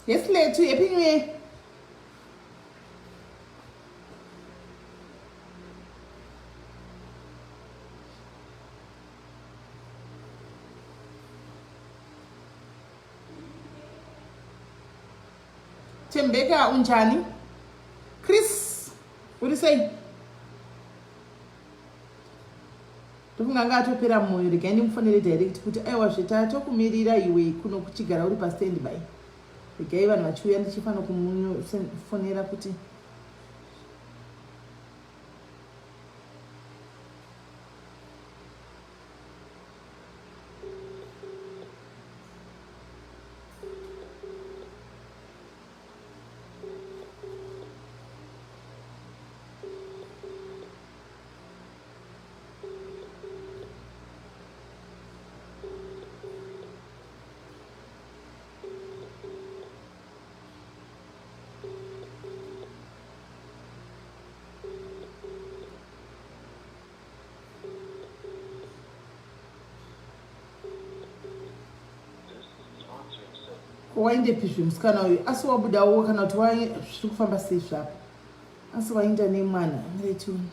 Yes, Letu, happy new year. Tembeka unjani? Chris, uri sei? Ndofunga anga atopera moyo regai ndimufonere direct kuti aiwa zvetatokumirira iwe kuno kuchigara uri pastand by. Regai vanhu vachiuya ndichifanira kumufonera kuti Ko waindepizve musikana uyu asi wabudawo kana kuti zviri kufamba sei zvapo asi wainda nemwana muretiuni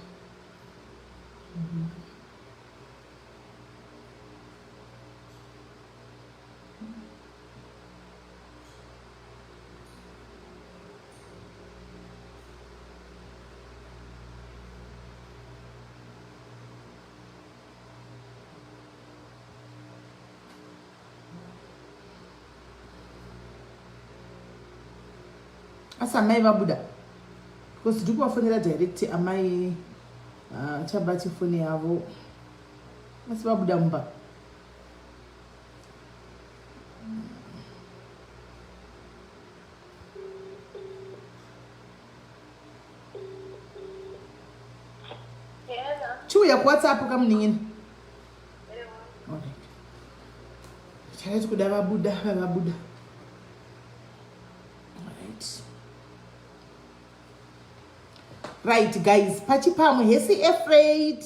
Asi amai vabuda because ndiri kuvafonera direct amai ah, chabati foni yavo asi vabuda mumba. Chiuya kuWhatsApp kamunin'ina. Chakati kuda vabuda vavabuda. Right. Right guys, pachipamwe hesi afraid.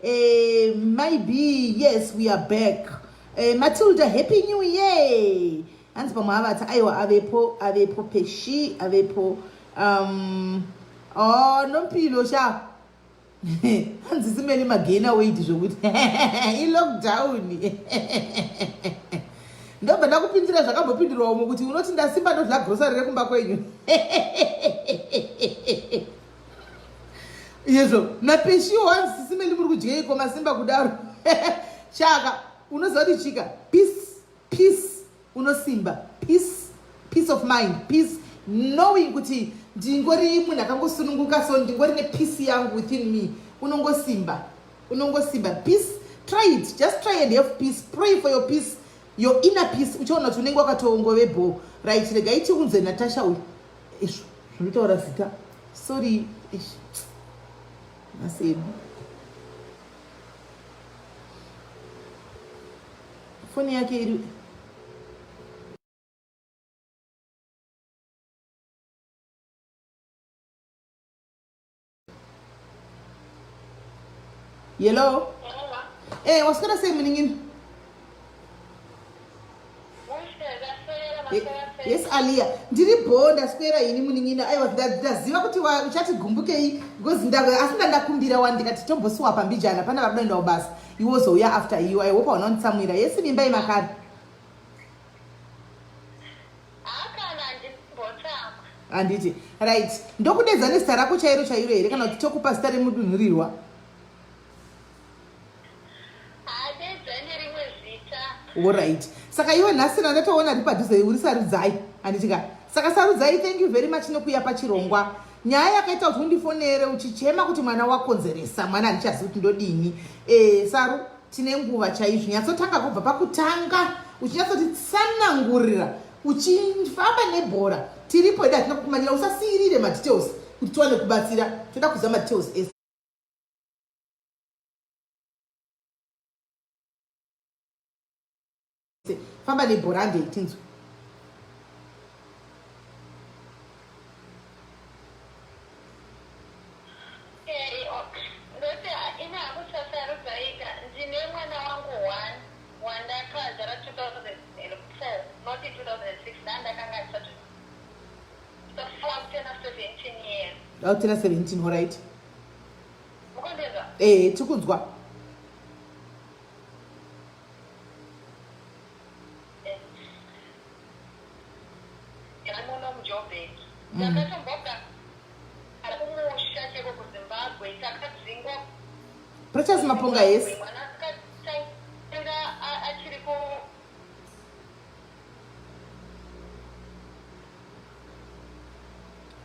Eh, maybe yes we are back. Eh, Matilda happy new year. Hanzi pamwe avata aiwa avepo avepo peshi avepo um oh nompilo sha hanzi simele magaina weight zvokuti ilockdown ndobva ndakupindira zvakambopindirwa umwe kuti unoti ndasimba ndodla grocery rekumba kwenyu iyezvo napeshiwo hanzi sisimeli muri kudyeiko masimba kudaro chaka unoziva kuti chika peace peace unosimba peace peace of mind peace knowing kuti ndingori munhu akangosununguka so ndingori nepeace yangu within me unongosimba unongosimba peace try it just try and have peace pray for your peace your inner peace uchaona kuti unenge wakatongove bho right regai tiunze natasha uyu izvo zvinotaura zita sorry ish masedu foni yake iri Hello? Eh, waswera sei munin'ina? Yes, Alia. Ndiri bho ndaswera ini munin'ina. Aiwa ndaziva kuti uchati gumbukei because ndave asi ndandakumbira wani ndikati tombosiwa pambijana pana vari kuenda kubasa. Iwe wozouya after you. I hope hauna kunditsamwira. Yes, mimba yemakare. Handiti. Right. Ndokudedza nezita rako chairo chairo here kana kuti tokupa zita remudunhurirwa? Alright. Saka iwe nhasi ndatoona ri padhuze uri Sarudzai. Handiti ka? Saka Sarudzai thank you very much nekuuya pachirongwa. Nyaya yakaita kuti undifonere uchichema kuti mwana wakonzeresa mwana handichazivi kuti ndodini. Eh, Saru tine nguva chaizvo nyatsotanga kubva pakutanga uchinyatsotitsanangurira uchifamba nebhora tiripo ida hatina kukumanyira usasiirire madetails kuti tiwane kubatsira toda kuziva madetails ese famba nebhora handei tinzwe Akutena 17, alright. Eh, tikunzwa. Precious Maponga, yes.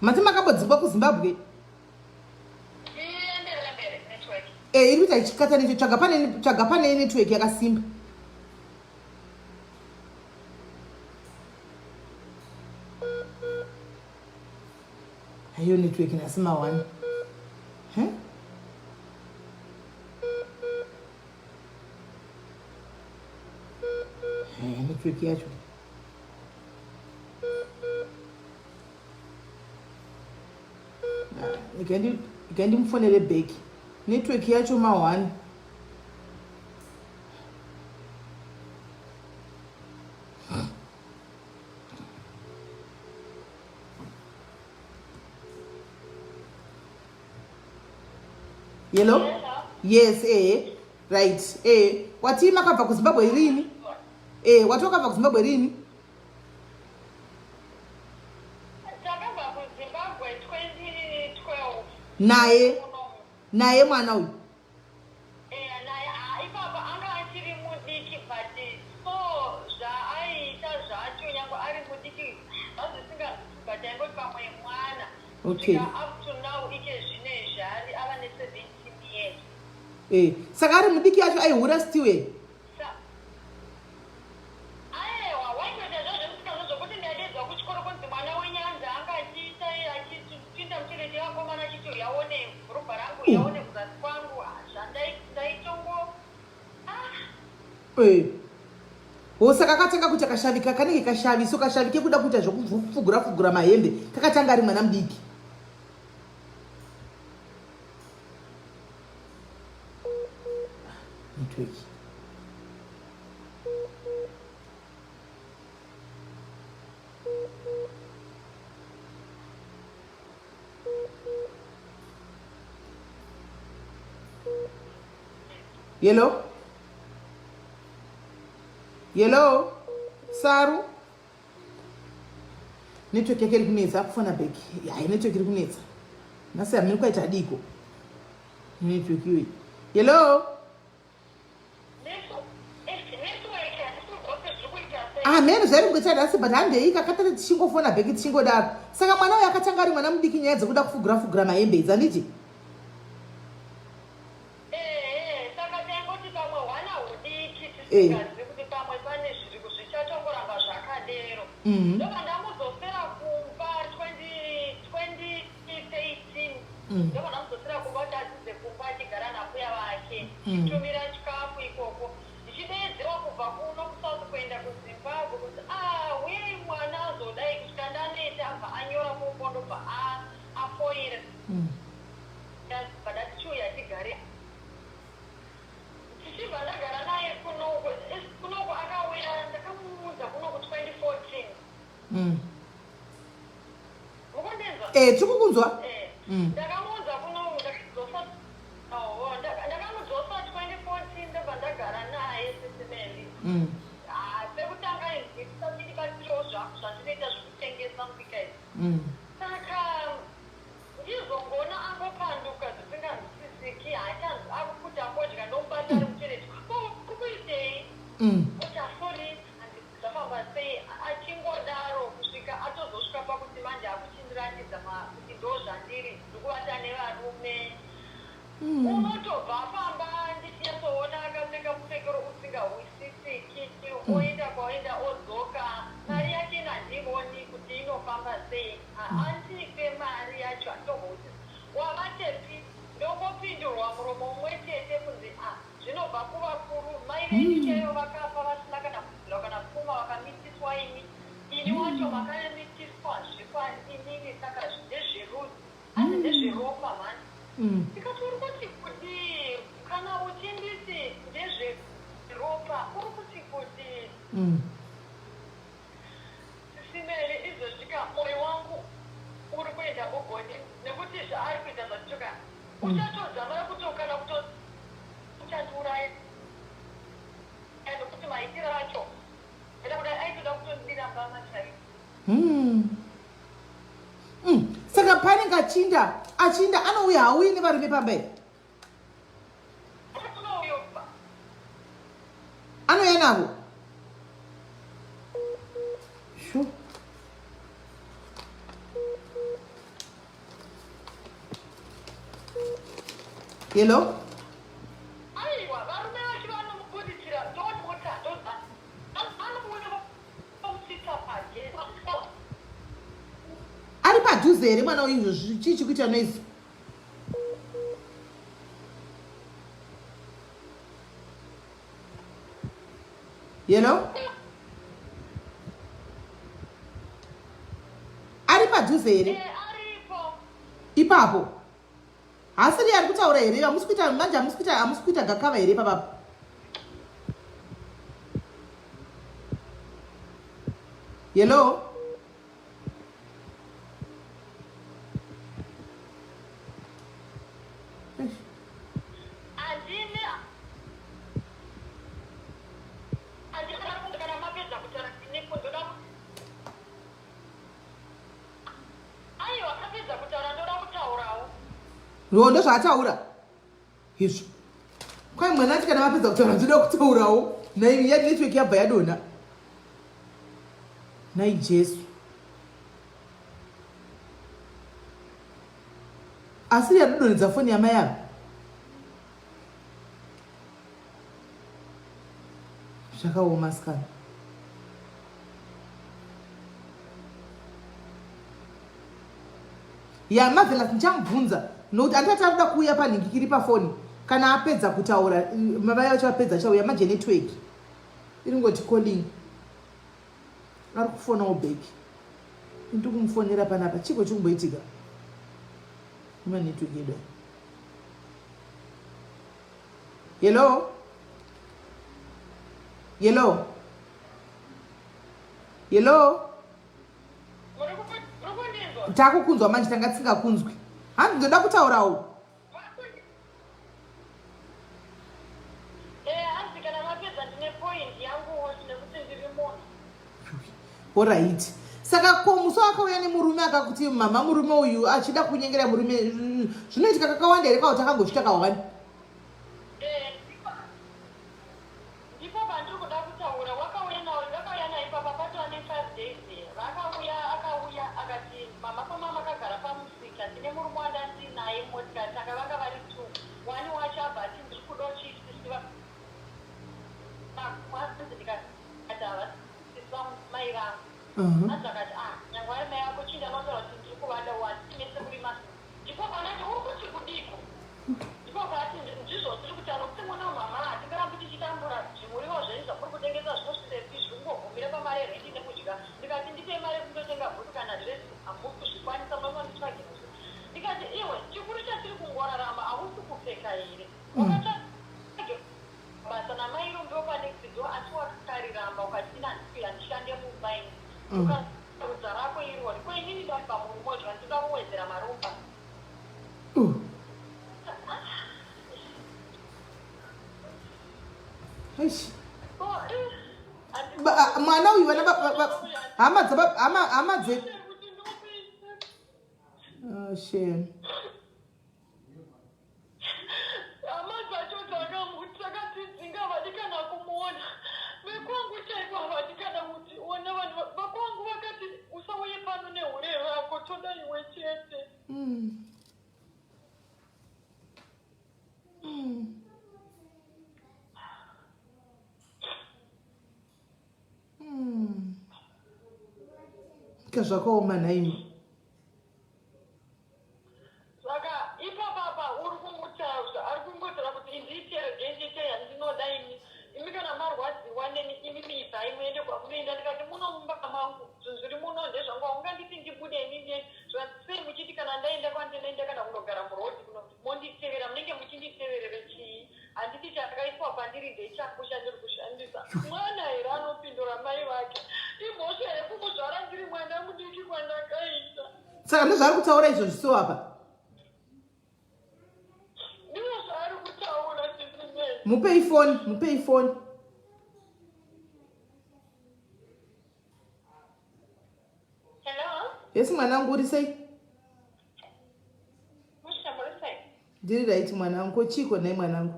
Mati makambodzingwa kuZimbabwe? Eh, iri kuita ichikata necho. Tsvaga pane, tsvaga pane network yakasimba. Haiyo network nhasi ma1. Huh? Network yacho. Ikandimufonere back. Network yacho ma1. Hello? Yes, eh. Right. Eh, wati makabva kuZimbabwe rini? Eh, wati wakabva kuZimbabwe rini? Takabva kuZimbabwe 2012. Naye naye mwana uyu. Eh, naye ah, ipapa anga achiri mudiki, but so zvaaiita zvacho nyange ari mudiki zvazvisingazvisi, but aingoti pamwe mwana. Kusvika up to now, ike zvinezvi ari ava ne17 years. Eh, saka ari mudiki yacho aihura still eh? Aiwa, waitoita zvazvemusikana zvokuti ndaidedzwa kuchikoro kunzi mwana wenyanza anga achiita achipinda mutoilet yevakomana achiti uyaone bhurugwa rangu, uyaone kuzasi kwangu. Zvandaitongo ah. Eh. Ho, saka akatanga kuita kashavi kanenge kashavi, so kashavi kekuda kuita zvokupfugura fugura mahembe kakatanga ari mwana mudiki. Network. Hello? Hello? Saru? Network yake iri kunetsa, akufona back. Hayi, network iri kunetsa. Nhasi hamiri kwaita diko. Network iyoyi. Hello? Amen, zvairi kungoita nhasi, but handei kakatati tichingofona back tichingodaro. Saka mwana uyu akatanga ari mwana mudiki nyaya dzekuda kufugura fugura mahembe idzi, handiti? Ehe, saka taingoti pamwe hwana hudiki tisingazivi kuti pamwe pane zviri zvichatongoramba zvakadero. Ndobva ndamudzosera kumba 2013. Ndobva ndamudzosera kumba kuti adzidze kumba achigara nambuya vake, tichitumira chikafu ikoko, ndichideedzerwa kubva kuno kuSouth kuenda kuZimbabwe kuti ah, uyei mwana azodai, kusvika ndaneta. Abva anyora pombo, ndobva afoira. Ndabva ndati chiuya tigare, tichibva ndagara naye kunoku. Kunoku akauya, ndakamuudza kunoku 2014. Mukundinzwa? Eh, tiri kukunzwa. Eh, ndakamuudza kunoku, ndakadzosa, oh, ndakamudzosa 2014, ndobva ndagara naye, Sisi Melly. Ah, pekutanga inzwisisa kuti ndibatsirewo zvangu zvandinoita zvekutengesa musika izvi. Saka ndizongona angopanduka zvisinganzwisisiki, haachanzi akuputa fodya, ndomubata ari mutoilet, ko uri kuitei? Kuti asori, zvafamba sei? Achingodaro kusvika atozosvika pakuti manje akuchindiratidza kuti ndo zvandiri, ndikuvata nevarume. Unotobva pamba ndichinyatsoona akapfeka mupfekero usingahwisisiki, oenda kwaoenda, odzoka, mari yake handioni kuti inofamba sei, haandipe mari yacho, handitomboudzisa wavatepi, ndongopindurwa muromo umwe chete kunzi a zvinobva kuvakuru, mai venyu chaivo vakafa vasina kana kubvira kana pfuma, vakamitiswa imi, ini wacho makamitiswa zvikwa inini, saka ndezverudzi, hanzi ndezveropa mhani. Ndikati uri kuti kudii kana uchinditi ndezveropa? Uri kuti kudii? Sisi Melly, izvozvika mwoyo wangu Uchatodzamara kuto kana kuto uchandiuraya nekuti maitiro acho eda kudai aitoda kutondidira mbama chaiyo. Saka panenge achinda achinda anouya hauyi nevarume pamba here? Anouya navo. Sure. Hello? Aiwa, varume vacho vanomubuditsira ndodota anomuona vamusvitsa page. Ari padhuze here mwana uyu izvozvi chii chikuita noise? Hello? Ari padhuze here? Eh, aripo. Ipapo. Hasiri ari kutaura here? Hamusi kuita manje hamusi kuita hamusi kuita gakava here papapo? Hello? Ro ndozvaataura izvo kwai mwana ati kana vapedza kutaura ndoda kutaurawo nai network yabva yadonha nai jesu Asi yadodonhedza foni yamai ava. Zvakaoma sikana. Ya Marvelous ndichamubvunza nokuti andati arikuda kuuya panhingikiri pafoni kana apedza kutaura mavaya vacho vapedza achauya manje network iringoti calling. Ari kufonawo back. Ndiri kumufonera panapa. Chiko chikumboitika? Ima network yedu. Hello? Hello? Hello? Takukunzwa manje tanga tisingakunzwi. Hanzi ndoda kutaurawo. Horaiti. Saka ko musi akauya nemurume akakuti mama murume uyu achida kunyengera murume zvinoitika kakawanda here kauti akangozviita kawani? Ndipo pandiri kuda kutaura wakauya nawo ndakauya naye papa patova ne five days vakauya akauya akati mama pama makagara pamusika ndine murume wandandinaye mumotikari saka vanga vari two one wacho abva ati ndiri kuda uchisisi vanzi ndikati havasisi mai vangu anzi akati ah nyangwe ari mai vako chinda vanotaura kuti ndiri kuvada wati mese muri ma Ndipo paanoti uri kuti kudiko? Ndipo paati ndizvo tiri kutaura kuti muno mama hatingarambi tichitambura zvimuriwo zvenyu zvamuri kutengesa zvinosvirepi zviri kungogumira pamari yerenti nekudya. Ndikati ndipei mari yekundotenga bhutsu kana dhirezi hamusi kuzvikwanisa munonditsvagira zve. Ndikati iwe chikuru chatiri kungorarama hausi kupfeka here? Wakatsvaga basa namai Rumbi panext door asi wakariramba ukati ini handisi handishande mumba ini. Rudza rako irori. Ko inini ndabva murume uyu ndinoda kuwedzera marumba. Eish. Mwana uyu vana hama dza hama hama dze Oh, shame. Hama dzacho dzakatidzinga havadi kana kumuona. Vekwangu chaiko havadi kana kutiona. Vanhu vakwangu vakati usauye pano nehure rako toda iwe chete. Ka zvakaoma nhaimi. Saka ipapa apa uri kungutaura ari kungotaura kuti indiite regai ndiite yandinoda ini imi kana marwadziwa neni imi ibvai muende kwamunoenda ndikati muno mumba mangu zvinhu zviri muno ndezvangu haunganditi ndibude ini ndiende zvikanzi sei muchiti kana ndaenda kwandinoenda kana kunogara muroad kuno monditevera munenge muchinditeverere chii handiti chakaiswa pandiri ndechangu chandiri kushandisa mwana here anopindura mai vake imhosva here kumuzvara ndiri mwana mudiki kwandakaita Saka ndozvaari kutaura izvozvi so apa. Mupei foni, mupei foni. Hello? Yes mwanangu uri sei? Ndiri right mwanangu, ko chiiko nhai mwanangu?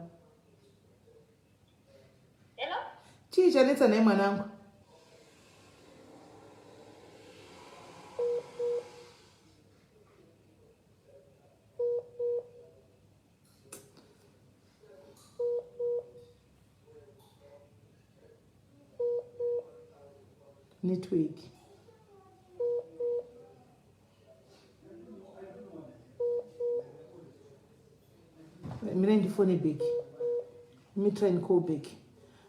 Hello? Chii chanetsa nhai mwanangu? Network. Mira ndifone back. Let me try and call back.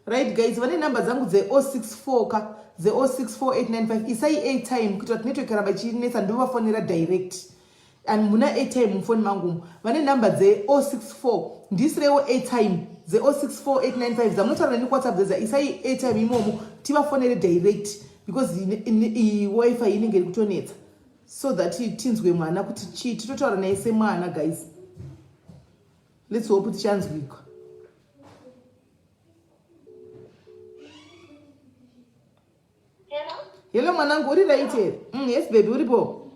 Right guys, vane number dzangu dze 064 ka dze 064895 isai airtime kuitira kuti network ramba ichinetsa ndovafonera direct. And muna airtime mufoni mangu umu. Vane number dze 064 ndisirewo airtime dze 064895 dzamunotaura neni kuWhatsApp dzedza isai airtime imomo tivafonere direct because wifi inenge iri kutonetsa so that tinzwe mwana kuti chii titotaura naye semwana guys. Let's hope tichanzwikwa. Hello? Hello mwanangu, uri right here? Yes baby, uripo?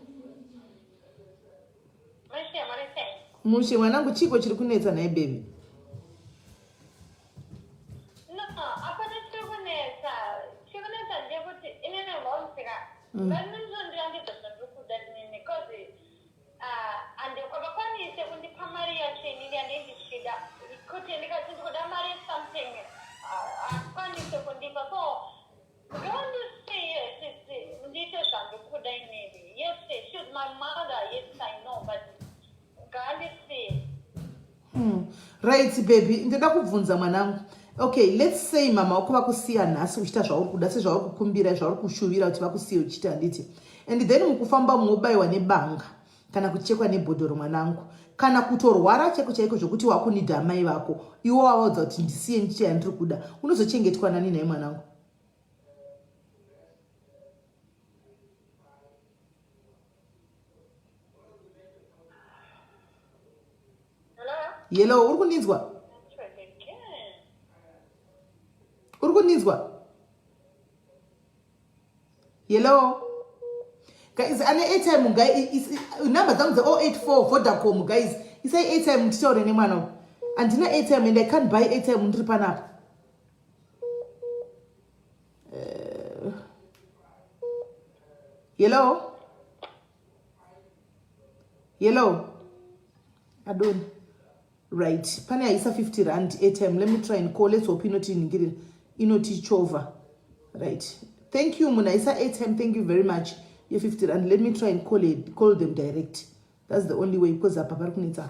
Mushe mwanangu, chiko chiri kunetsa nhai baby? No, hapana chiri kunetsa. Chiri kunetsa ndechekuti inini vausika. Vanondondirambidza zvandiri kuda inini cause havakwanise kundipa mari yacho inini yandenge ndichida. Kuti ndikati ndikuda mari something havakwanise kundipa. So ngandisiye sisi ndiite zvandikuda inini. Yes, she's my mother. Yes, I know, but ngandisiye. Right baby, ndoda kubvunza mwanangu. Okay, let's say mama wako vakusiya nhasi uchiita zvauri kuda sezvauri kukumbira zvauri kushuvira kuti vakusiye uchiita handiti. And then mukufamba mobaiwa nebanga kana kuchekwa nebhodhoro mwanangu kana kutorwara chaiko chaiko zvokuti wakunida amai vako iwo wavaudza kuti ndisiye ndiite yandiri kuda unozochengetwa nani nhai mwanangu? Hello, uri kundinzwa? Uri kundinzwa? Hello? Guys, ane airtime guys, number dzangu dze 084 Vodacom guys. Isai airtime nditaure nemwana uyu. Handina airtime and I can't buy airtime ndiri panapa. Hello? Hello? Adoni. Right. Pane aisa 50 rand airtime. Let me try and call. Let's hope inoti ningirira. Inoti chova. Right. Thank you munhu aisa airtime. Thank you very much. Ye 50 rand. Let me try and call it, call them direct. That's the only way because apa pari kunetsa.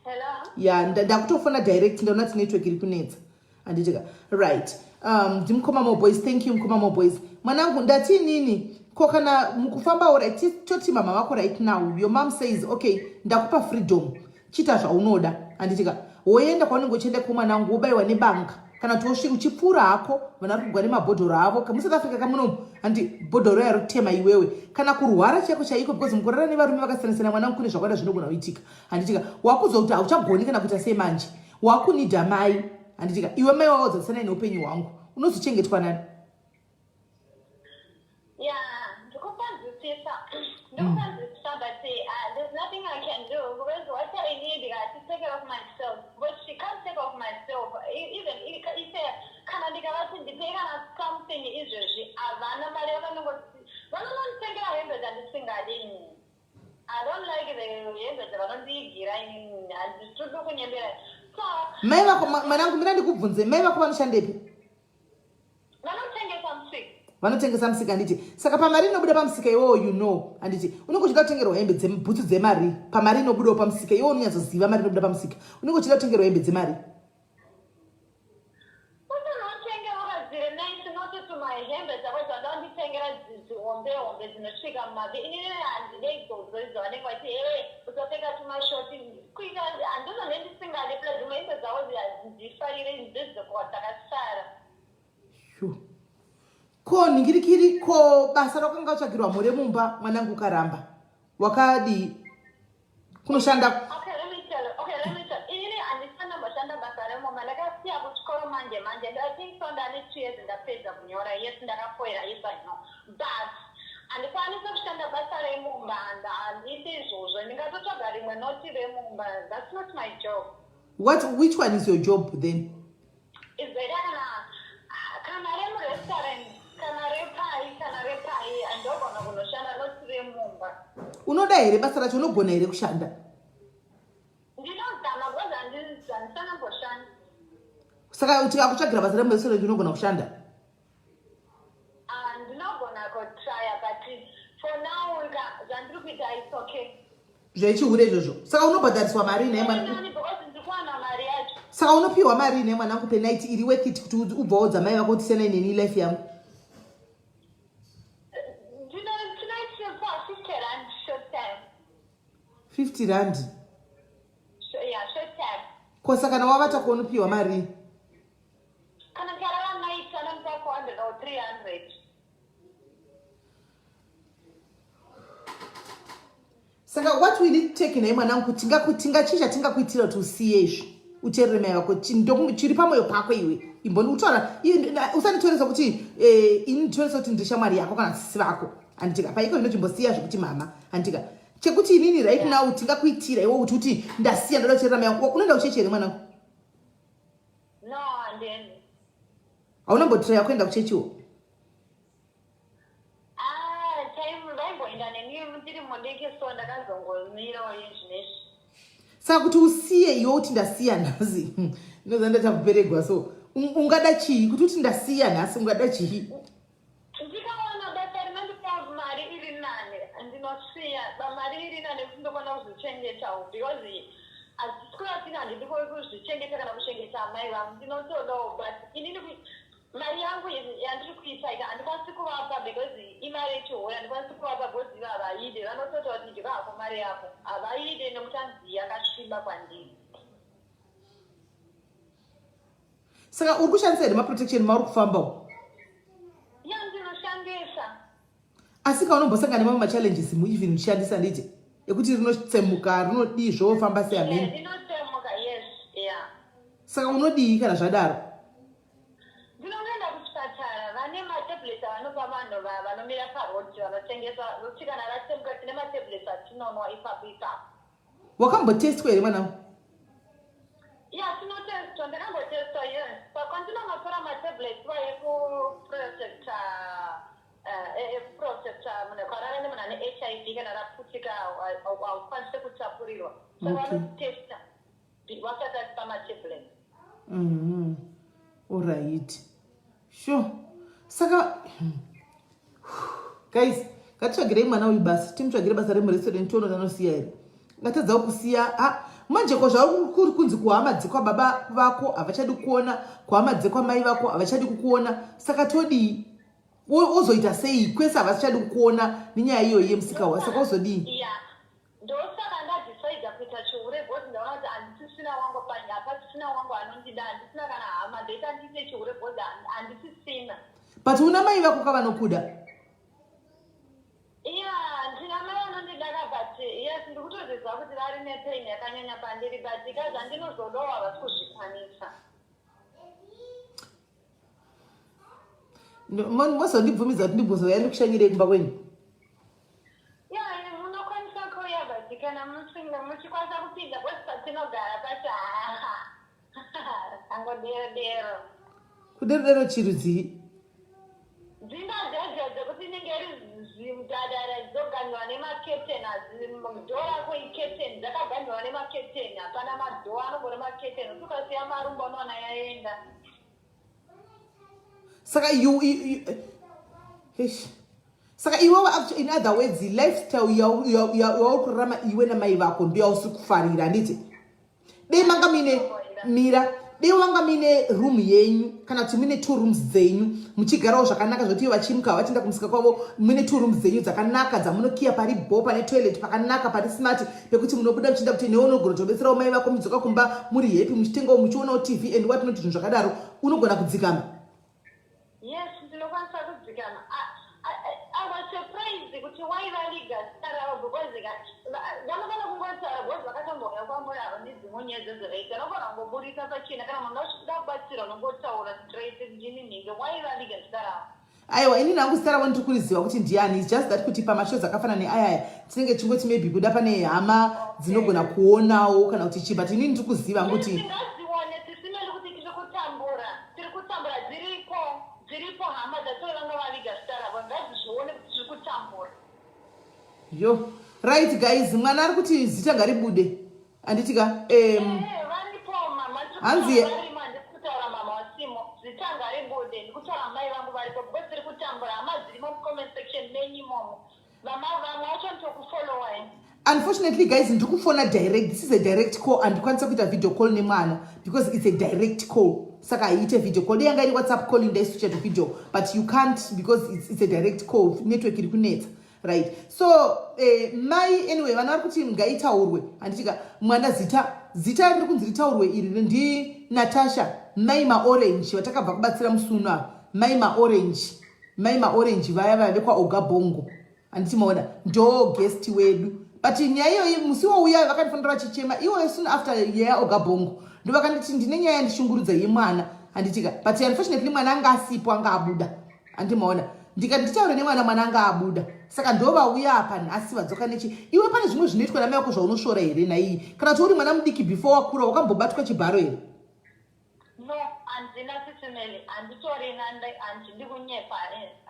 Hello? Yeah, ndakutofona direct ndaona kuti network iri kunetsa. Handitika. Right. Ndimukoma mo boys, thank you mukoma mo boys. Mwanangu ndati nini ko kana mukufamba right toti mama vako right now your mom says okay ndakupa freedom chiita zvaunoda handitika woenda kwaunenge uchienda ko mwanangu wobaiwa nebanga kana kuti wosvika uchipfuura hako vana vari kugwa nemabhodhoro avo muSouth Africa kamunomu handi bhodhoro yarotema iwewe kana kurwara chaiko chaiko because mukurara nevarume vakasiyana-siyana mwanangu kune zvakawanda zvinogona kuitika handitika wakuziva kuti hauchagoni kana kuita sei manje wakunidha mai handitika iwe mai wawadzasana neupenyu hwangu unozochengetwa nani? Yeah, ndikupanzwisisa. Ndikupanzwisisa, but there's nothing I can do because what I need is to take care of myself. But she can't take care of myself. Even if kana ndikavati ndipei kana something izvezvi havana mari yavanongoti vanononditengera hembe dzandisingadi ini. I don't like the hembe dzavanondiigira inini handitodi kunyembera. So Mai vako mwanangu mira ndikubvunze mai vako vanoshandepi? Vanotengesa musika. Vanotengesa musika handiti. Saka pamari inobuda pamusika iwowo you know handiti unenge uchida kutengerwa hembe dzebhutsu dzemari pamari inobudawo pamusika iwowo unonyatsoziva mari inobuda pamusika unenge uchida kutengerwa hembe dzemari. Unotengera dziri nice not to my hembe dzako dzavanditengera dzihombe hombe dzinosvika mumabvi inini handide idzodzo idzo vanenge vati ee usapfeka tumashoti kuita handizonge ndisingade plus dzimwe hembe dzavo handifarire ndedzekuwa dzakasara. Sure. Ko nhingirikiri ko basa rakanga utsvagirwa mhuri mumba mwanangu ukaramba wakadii kunoshanda Okay, let me tell you. Okay, let me tell you. Inini handisana mboshanda basa remumba. Ndakasiya kuchikoro manje manje. I think so ndane 2 years ndapedza kunyora. Yes, ndakafoira. Yes, I know. But handikwanisi kushanda basa remumba. Handidi izvozvo. Ndingatotsvaga rimwe noti remumba. That's not my job. What, which one is your job then? Is better kana remurestaurant, kana repai, kana repai, andogona kunoshanda noti remumba. Unoda here basa racho? Unogona here kushanda? Ndinozama because handisana mboshanda. Saka tikakutsvagira basa remurestaurant unogona kushanda? Ah, ndinogona kutrya, but for now zvandiri kuita, it's okay. Zvechihure izvozvo, saka unobhadhariswa mari ine mwana? Nani, because ndikuwana mari yacho. Saka unopiwa mari ine mwanangu per night iri worth it kuti ubva waudza mai vako kuti siyanai neni life yangu? Ndinoitira 50 rand short time. 50 rand? Yeah, short time. Ko saka kana wavata kuonopiwa mari? Kana ndikarara night anonipa 400 or 300. Saka what will it take nhai mwanangu? Tingachicha tingakuitira kuti usiye izvi, uteerere mai vako? Chiri pamwoyo pako iwe imboni utaura. Usanditoresa kuti ini nditoresa kuti ndiri shamwari yako kana sisi vako, handitika? Paiko zvino chimbosiya zvekuti mama, handitika? Chekuti inini right now tingakuitira iwe kuti ndasiya, ndoda kuteerera mai vangu. Unoenda kuchechi here, mwanangu? No, handiendi. Haunambotiraya kuenda kuchechiwo? Ah, time vaimboenda neni ndiri mudiki, so ndakazongomirawo izvinezvi. Saka kuti usiye iwe kuti ndasiya nhasi, inoza ndatakuperegwa, so ungada chii kuti uti ndasiya nhasi? Ungada chii? Ndikawana basa rinondipa mari iri nane, ndinosiya. Mari iri nane kuti ndokwana kuzvichengetawo, because hazvisi kuratini handidi kuzvichengeta kana kuchengeta amai vangu. Ndinotodawo, but inini mari yangu yandiri kuita ika handikwanisi kuvapa because imari yechihure. Handikwanisi kuvapa because ivo havaide. Vanotota kuti idya hako mari yako. Havaide nekuti anzi yakasviba kwandiri. Saka uri kushandisa here maprotection mauri kufambawo? Ya, ndinoshandisa. Asi kaunombosangana nemamwe machallenges mueven uchishandisa, nditi ekuti rinotsemuka, rinodii, zvofamba seameni? Rinotsemuka, yes, yeah. Saka unodii kana zvadaro? Ndinoenda kuchipatara. Vane matablets avanopa vanhu vanomira paroad vanotengesa, kuti kana ratsemuka tine matablets atinonwa ipapo ipapo. Wakambotestwa here, mwanangu? Ya, tinotestwa. Ndakambotestwa, yes. Kwandinonotora matablets va ekuprotecta, ekuprotecta munhu akarara nemunhu ane HIV. Kana raputika haukwanisi kutapurirwa, saka vanotesta vasati atipa matablets. Alright, sure. Saka guys, ngatitsvagirei mwana uyu basa. Timutsvagire basa remurestaurant, tione kuti anosiya here. Ngatadzawo kusiya. Ha, manje ko zvakuri kunzi kuhama dzekwababa vako havachadi kukuona, kuhama dzekwamai vako havachadi kukuona, saka todii? Wozoita sei? Kwese havachadi kukuona nenyaya iyoyi yemusikawa, saka wozodii? Ya, ndosaka ndadhisaidha kuita chihure because ndaona kuti handisisina wangu panya, hapasisina wangu anondida, handisina kana hama. Ndoita ndiite chihure because handisisina. But una mai vako kavanokuda? Ya, ndina mai vanondidaka, but yes, ndikutozviziva kuti vari nepain yakanyanya pandiri, but ka zvandinozodawo havasi kuzvikwanisa. Mozondibvumidza kuti ndibvunzo ndikushanyirei kumba kwenyu? Ya, munokwanisa kuuya, but kana musinga muchikwanisa kupinda, because patinogara pacho angodero dero. Kudero dero chirudzii? Dzimba dzedzo dzekuti inenge iri zimudadara dzoganyiwa nemaketeni. Door rako iketeni, dzakaganyiwa nemaketeni, hapana madoor, anongori maketeni. Kuti ukasiya marumba unowana yaenda. Saka you, saka iwewe, in other words, lifestyle yauri kurarama iwe namai vako ndo yausi kufarira, handiti? Dei manga muine, mira, dei wanga muine room yenyu kana kuti muine two rooms dzenyu, muchigarawo zvakanaka, zvokuti ivo vachimuka vachienda kumusika kwavo, muine two rooms dzenyu dzakanaka dzamunokiya, pari bo, pane toilet pakanaka, pari smart, pekuti munobuda muchienda kuti newe unogona kutobetserawo mai vako, mudzoka kumba muri happy, muchitengawo, muchionawo TV and what not, zvinhu zvakadaro, unogona kudzikama? Yes, ndinokwanisa kudzikama. dzikama. I was surprised kuti why vaviga zita ravo, because vanofana kungotaura, because vakatombouya kwamuri avo nedzimwe nyaya dzezvavaita. Vanofana kungoburisa pachena. Kana munhu achida kubatsira, unongotaura straight, ndini nhinge. Why vaviga zita ravo? Aiwa, ini nangu zita ravo ndiri kuriziva kuti ndiani. It's just that kuti pamashows akafanana neayaya tinenge tichingoti maybe kuda pane hama dzinogona kuonawo kana kuti chii, but inini ndiri kuziva kuti Tingadzione, Sis Melly, kuti tiri kutambura, tiri kutambura. Dziripo, dziripo hama dzacho vanga vaviga zita ravo. Ngadzizvione kuti tiri kutambura. Yo, right guys, mwana ari kuti zita ngaribude, handiti ka? Varipo mama. Varimo. Handisi kutaura mama wasimo. Zita ngaribude. Ndikutaura mai vangu varipo, because tiri kutambura. Hama dzirimo mucomment section menyu imomo. Vamwe vacho nditokufollowai. Unfortunately guys, ndiri kufona direct. This is a direct call. Handikwanisa kuita video call nemwana because it's a direct call, saka haiite video call. Dei yanga iri WhatsApp calling, ndaiswitcha to video, but you can't because it's a direct call. Network iri kunetsa, right? So mai, anyway, vana vari kuti ngaitaurwe, handitika? Mwana, zita riri kunzi ritaurwe iri ndiNatasha, mai maorange vatakabva kubatsira musuno ava. Mai maorange, mai maorange vaya vaya vekwaOga Bongo, handiti maona? Ndo guest wedu. But nyaya iyoyi, musi wouya vakandifonera vachichema iwoyo, soon after yeya Oga Bongo, ndo vakanditi ndine nyaya yandishungurudza yemwana, handitika? But unfortunately mwana anga asipo, anga abuda, handimaona? Ndikati nditaure nemwana, mwana anga abuda. Saka ndo vauya apa nhasi, vadzoka nechi. Iwe, pane zvimwe zvinoitwa namai vako zvaunosvora here naiyi? Kana kuti uri mwana mudiki, before wakura, wakambobatwa chibharo here? No, handina, Sis Melly. Handitorina. Handidi kunyepa.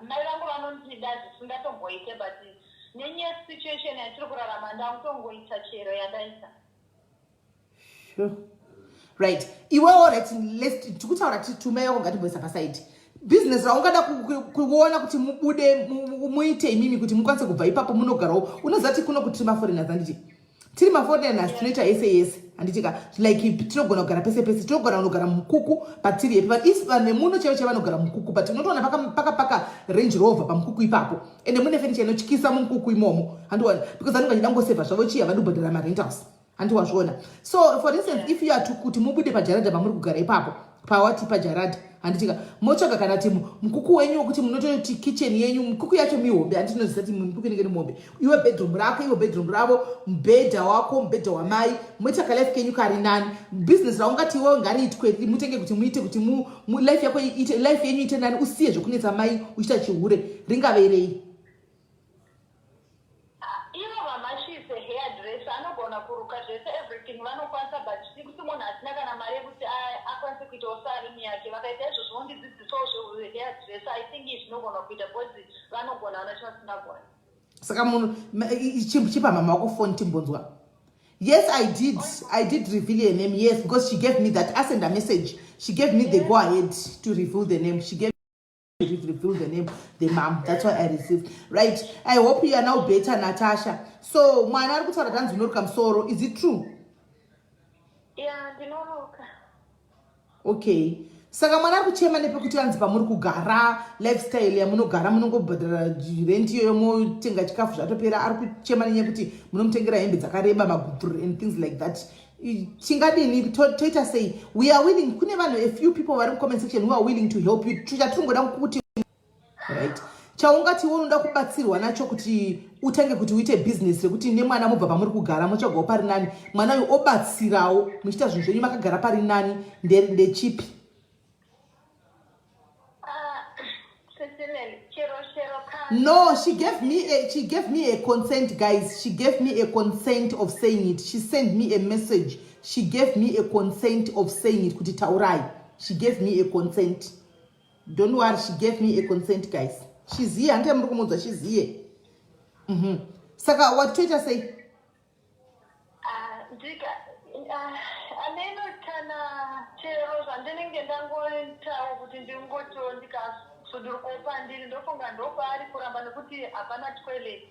Mai vangu vanondida zvisingatomboite, but nenyaya situation yatiri kurarama, ndakutongoita chero yandaita. Sure. Right, iwewo, right, let's tikutaura tumai yako ngatimboisa paside. Business raungada kuona kuti mubude, muite imimi kuti mukwanise kubva ipapo munogarawo. Unoziva kuti kuno kuti tiri maforeigners, handiti? Tiri maforeigners, tinoita yese yese, handitika? Like tinogona kugara pese pese, tinogona kunogara mukuku, but tiri happy. But if vanhu vemuno chaivo chaivo vanogara mukuku, but unotoona paka paka Range Rover pamukuku ipapo, ende mune furniture inotyisa mumukuku imomo, handiwana? Because vanenge vachida kungosevha zvavo chii, havadi kubhadhara marentals, handiwazviona? So for instance, if you are to kuti mubude pajaradha pamuri kugara ipapo, pawati pajaradha, handitika? Motsvaga kana kuti mukuku wenyu wekuti munototi kitchen yenyu, mukuku yacho mihombe, handinozisa kuti mukuku inenge iri muhombe. Iwe bedroom rako, iwe bedroom ravo, mubhedha wako, mubhedha wamai, moita kalife kenyu kari nani. Business raungati iwewe ngariitwe, mutenge kuti muite kuti life yako ite, life yenyu ite nani, usiye zvekunetsa mai uchiita chihure, ringave rei? Ivo mama, she's a hairdresser, anogona kuruka zvese, everything vanokwanisa, but kuti munhu asina kana mari yekuti akwanise kuitawo salon yake. Vakaita izvozvo, vondidzidzisawo zvehairdresser, I think zvinogona kuita, because vanogona, vana chavasingagoni. Saka munhu chipa mama wako foni timbonzwa. Yes, I did reveal her name, yes, because she gave me that. I sent a message. She gave me the go ahead to reveal the name. She gave reveal the name, the mom. That's why I received. Right, I hope you are now better, Natasha. So mwana ari kutaura tanzi unoruka musoro. Is it true? Ya, ndinoruka. Okay, saka mwana ari kuchema nepekuti anzi pamuri kugara, lifestyle yamunogara, munongobhadhara rent iyoyo, motenga chikafu, zvatopera. Ari kuchema nenyaya yekuti munomutengera hembe dzakareba, magupur and things like that. Tingadini? Toita sei? We are willing. Kune vanhu, a few people vari mucomment section who are willing to help you. Chatiringoda kuti, right, chaungati unoda kubatsirwa nacho kuti utange kuti uite bhizinesi rekuti nemwana mubva pamuri kugara, motsvagawo pari nani, mwana uyu obatsirawo, muchiita zvinhu zvenyu makagara pari nani, ndechipi? Ah, Sis Melly, chero chero ka. No, she gave me a consent, guys. She gave me a consent of saying it. She sent me a message. She gave me a consent of saying it, kuti taurai. She gave me a consent. Don't worry, she gave me a consent, guys. She's here. Handiti muri kumuudza? She's here. Saka watoita sei? Ah, ndika ah, ameno kana chero zvandinenge ndangoitawo kuti ndingotiwo ndikasudurukawo pandiri, ndofunga ndopaari kuramba, nekuti hapana toilet,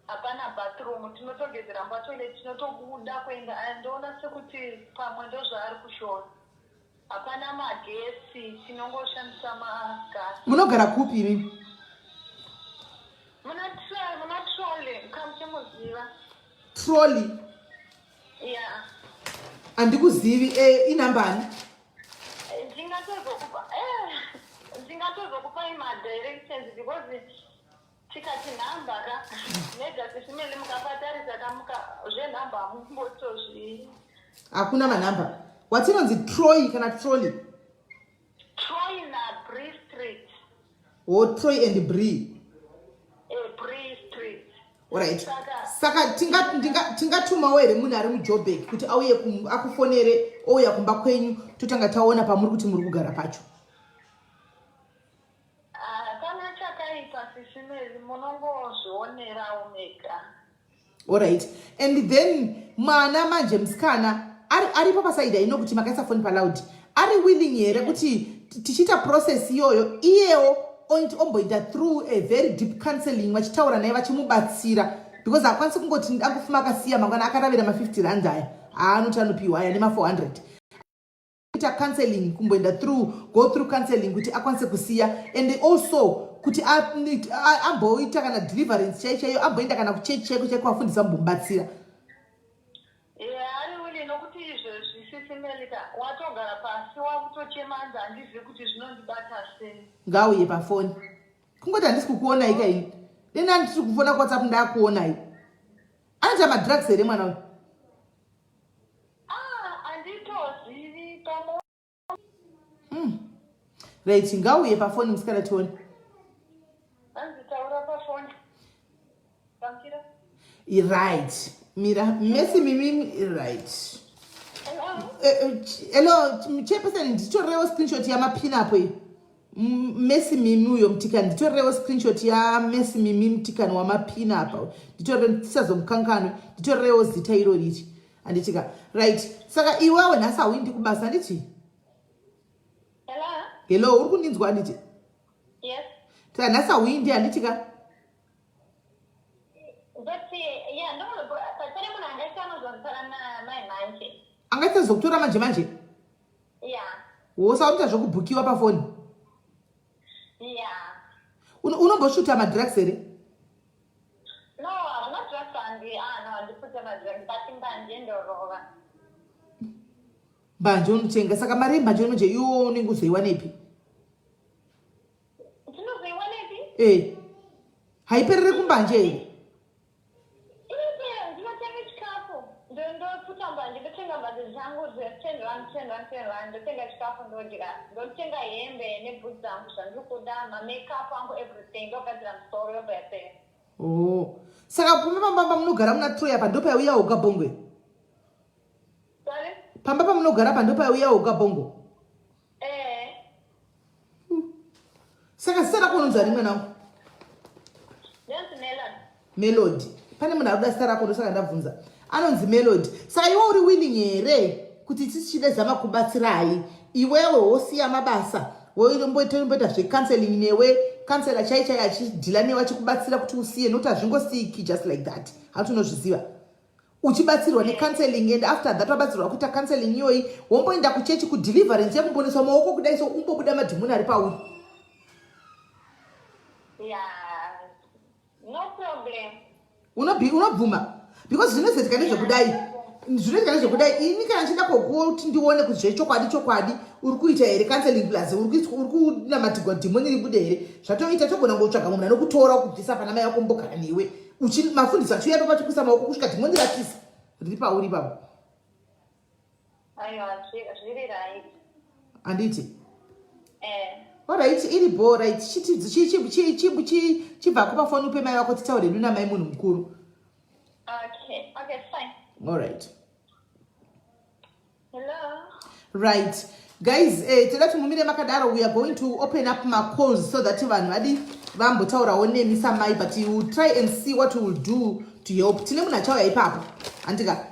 hapana bathroom, tinotogezera mubatoilet, tinotobuda kuenda. Ah, ndoona sekuti pamwe ndozvaari kushora. Hapana magesi, tinongoshandisa magasi. Munogara kupi imi? Muna Trolley, kamuchimuziva. Trolley? Ya. Handikuzivi. Inhambani? Ndingatozokupa. Tozokupai madirections because tikati nhamba ka mega, Sisi Melly, mukapatarisa kamuka zvenhamba hamumbotozvi. Hakuna manhamba watinonzi Troy kana Trolley? Troy naBree Street. O, Troy and Bree. Bree Street. Alright, saka tingatumawo here munhu ari muJoburg kuti auye akufonere, ouya kumba kwenyu, totanga taona pamuri kuti muri kugara pacho? Hapana chakaipa, Sisi Melly, munongozvionerawo mega. Alright, and then mwana manje musikana aripo paside ino kuti makaisa foni paloud, ari willing here kuti tichiita process iyoyo, iyewo omboita through a very deep counseling, vachitaura naye, vachimubatsira? Because haakwanisi kungoti angofuma akasiya, mangwana akaravira ma50 rand aya aanoti anopiwa aya nema400. Ita counseling, kumboenda through, go through counseling kuti akwanise kusiya, and also kuti amboita kana deliverance chaiyo chaiyo, amboenda kana kuchechi chaiko chaiko, vafundisi vambomubatsira. Ari willing, nokuti izvezvi, Sisi Melly ka, watogara pasi wakutochema, anzi handizivi kuti zvinondibata sei. Ngauye pafoni. Kungoti handisi kukuonai kaini, dena handisi kufona kuWhatsApp, ndakuonai. Anoita madrugs here mwana uyu? Ah, handitozivi pamwe. Right, ngauye pafoni musikana, tione. Hanzi taura pafoni, kamukira. Right, mira, Mesi Mimi, right. Hello? Hello, chairperson, nditorewo screenshot yamapin apo iyi. Mesi Mimi uyo mutikani, nditorewo screenshot yaMesi Mimi mutikani wamapin apa, nditore tisazomukanganwe, nditorewo zita iro riri, handitika? Right, saka iwewe nhasi hauindi kubasa, handiti? Hello? Hello, uri kundinzwa, handiti? Yes. Saka nhasi hauindi, handitika? But yeah, ndo pane munhu angaita anozonditora namai manje. Angaita zokutora manje manje? Yeah. Wosa unoita zvokubhukiwa pafoni? Yeah. Unomboshuta madrugs here? No, hazvina drugs, handi, ah no, handipute madrugs, but mbanje ndorova. Mbanje unotenga. Saka mari yembanje manje iwo unenge uzoiwanepi? Ndinozoiwanepi? E, haiperere kumbanje here? Inopera, ndinotenga chikafu, ndoputa mbanje, ndotenga mbanje dzangu dze10 rand, 10 rand, 10 rand, ndotenga chikafu ndodya, ndotenga hembe nebhutsu dzangu zvandiri kuda, mamakeup angu, everything, ndogadzira musoro, yobva yapera. Oh, saka pamba pamba pamunogara muna Troy apa ndopaiuya uga bhongwe? Sorry? Pamba pamunogara pa ndopaiuya uga bhongo? Eh. Saka zita rako unonzi ani, mwanangu? Ndonzi Melody. Melody. Pane munhu ari kuda zita rako, ndosaka ndabvunza. Anonzi Melody. Saka iwe uri willing here kuti tichide zama kubatsirai, iwewe wosiya mabasa, womboita zvecounseling newe, counselor chai chai achideala newe, achikubatsira kuti usiye? Nokuti hazvingosiyiki just like that, hauti unozviziva, uchibatsirwa necounseling, and after that wabatsirwa kuita counseling iyoyi, womboenda kuchechi kudeliverance yekumboneswa maoko kudai so, umbobuda madhimoni ari pauri. Yeah, no problem. Unobvuma? Because zvinozoitika ndezvekudai, zvinoitika ndezvekudai, ini kana ndichida kokuti ndione kuti zvechokwadi chokwadi uri kuita here counseling, plus uri kunamatigwa dhimoni ribude here, zvatoita togona kungotsvaga munhu anokutora kubvisa pana mai vako, mbogara newe, mafundisi achiuya ipapo achikuisa maoko kusvika dhimoni ratisa riri pauri ipapo. Aiwa, zviri right. Handiti? Eh. Alright, iri bo right. Chibvako pafoni, upe mai vako, titaure hedu namai munhu mukuru. Okay, fine. Alright. Hello? Right, guys, toda kuti mumire makadaro. We are going to open up macalls so that vanhu vadi vambotaurawo nemi samai, but you will try and see what we will do to help. Tine munhu achauya ipapo, handika?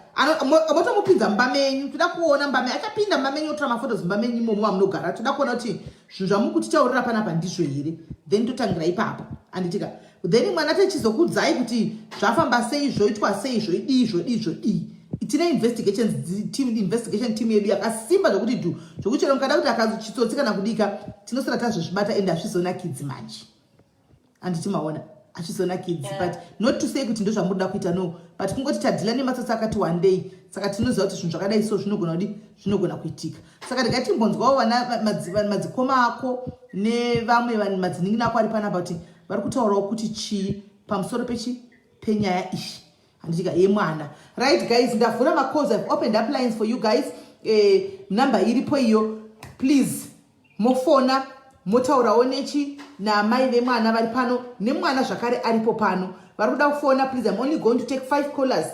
Motomupinza mumba menyu, toda kuona mumba menyu. Achapinda mumba menyu, otora maphotos mumba menyu imomo mamunogara. Toda kuona kuti zvinhu zvamukutitaurira panapa ndizvo here, then totangira ipapo, handitika? Then mwana tichizokudzai kuti zvafamba sei, zvoitwa sei, zvoidii, zvodii, zvodii. Tine investigations team, investigation team yedu yakasimba zvokuti dhu, zvokuti chero mukada kuti akachitsotsi kana kudika, tinosara tazozvibata, ende hazvizonakidzi manje, handiti maona? Hazvizonakidzi. But not to say kuti ndozvamunoda kuita, no, but kungoti tadeala nematsotsi akati one day. Saka tinoziva kuti zvinhu zvakadai so zvinogona kudi zvinogona kuitika. Saka regai timbonzwawo vana madzikoma ako nevamwe vanhu madzinin'ina ako ari panapa kuti vari kutaurawo kuti chii pamusoro pechi penyaya iyi handitika yemwana. Right guys, ndavhura macalls, I've opened up lines for you guys. Number iripo iyo, please mofona motaurawo nechi naamai vemwana vari pano nemwana zvakare aripo pano. Vari kuda kufona, please, I'm only going to take 5 callers,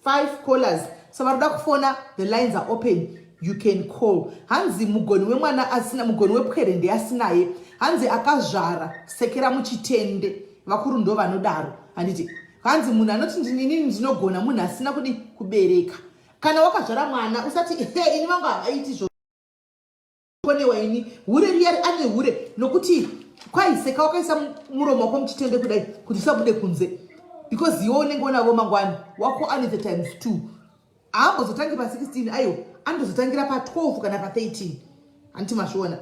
5 callers. So vari kuda kufona, the lines are open, you can call. Hanzi mugoni wemwana asina mugoni wepwere ndeasinaye. Hanzi akazvara sekera muchitende, vakuru ndo vanodaro handiti. Hanzi munhu anoti inini ndinogona, munhu asina kudi kubereka. Kana wakazvara mwana usati he ini vangu havaiti zvo konewa ini hure riya ane hure nokuti kwaiseka wakaisa muromo wako muchitende kudai kuti usabude kunze, because iwe unenge unavo mangwana wako anoita times 2. Haambozotangi pa16, aiwa, anotozotangira pa12 kana pa13, handiti mazviona?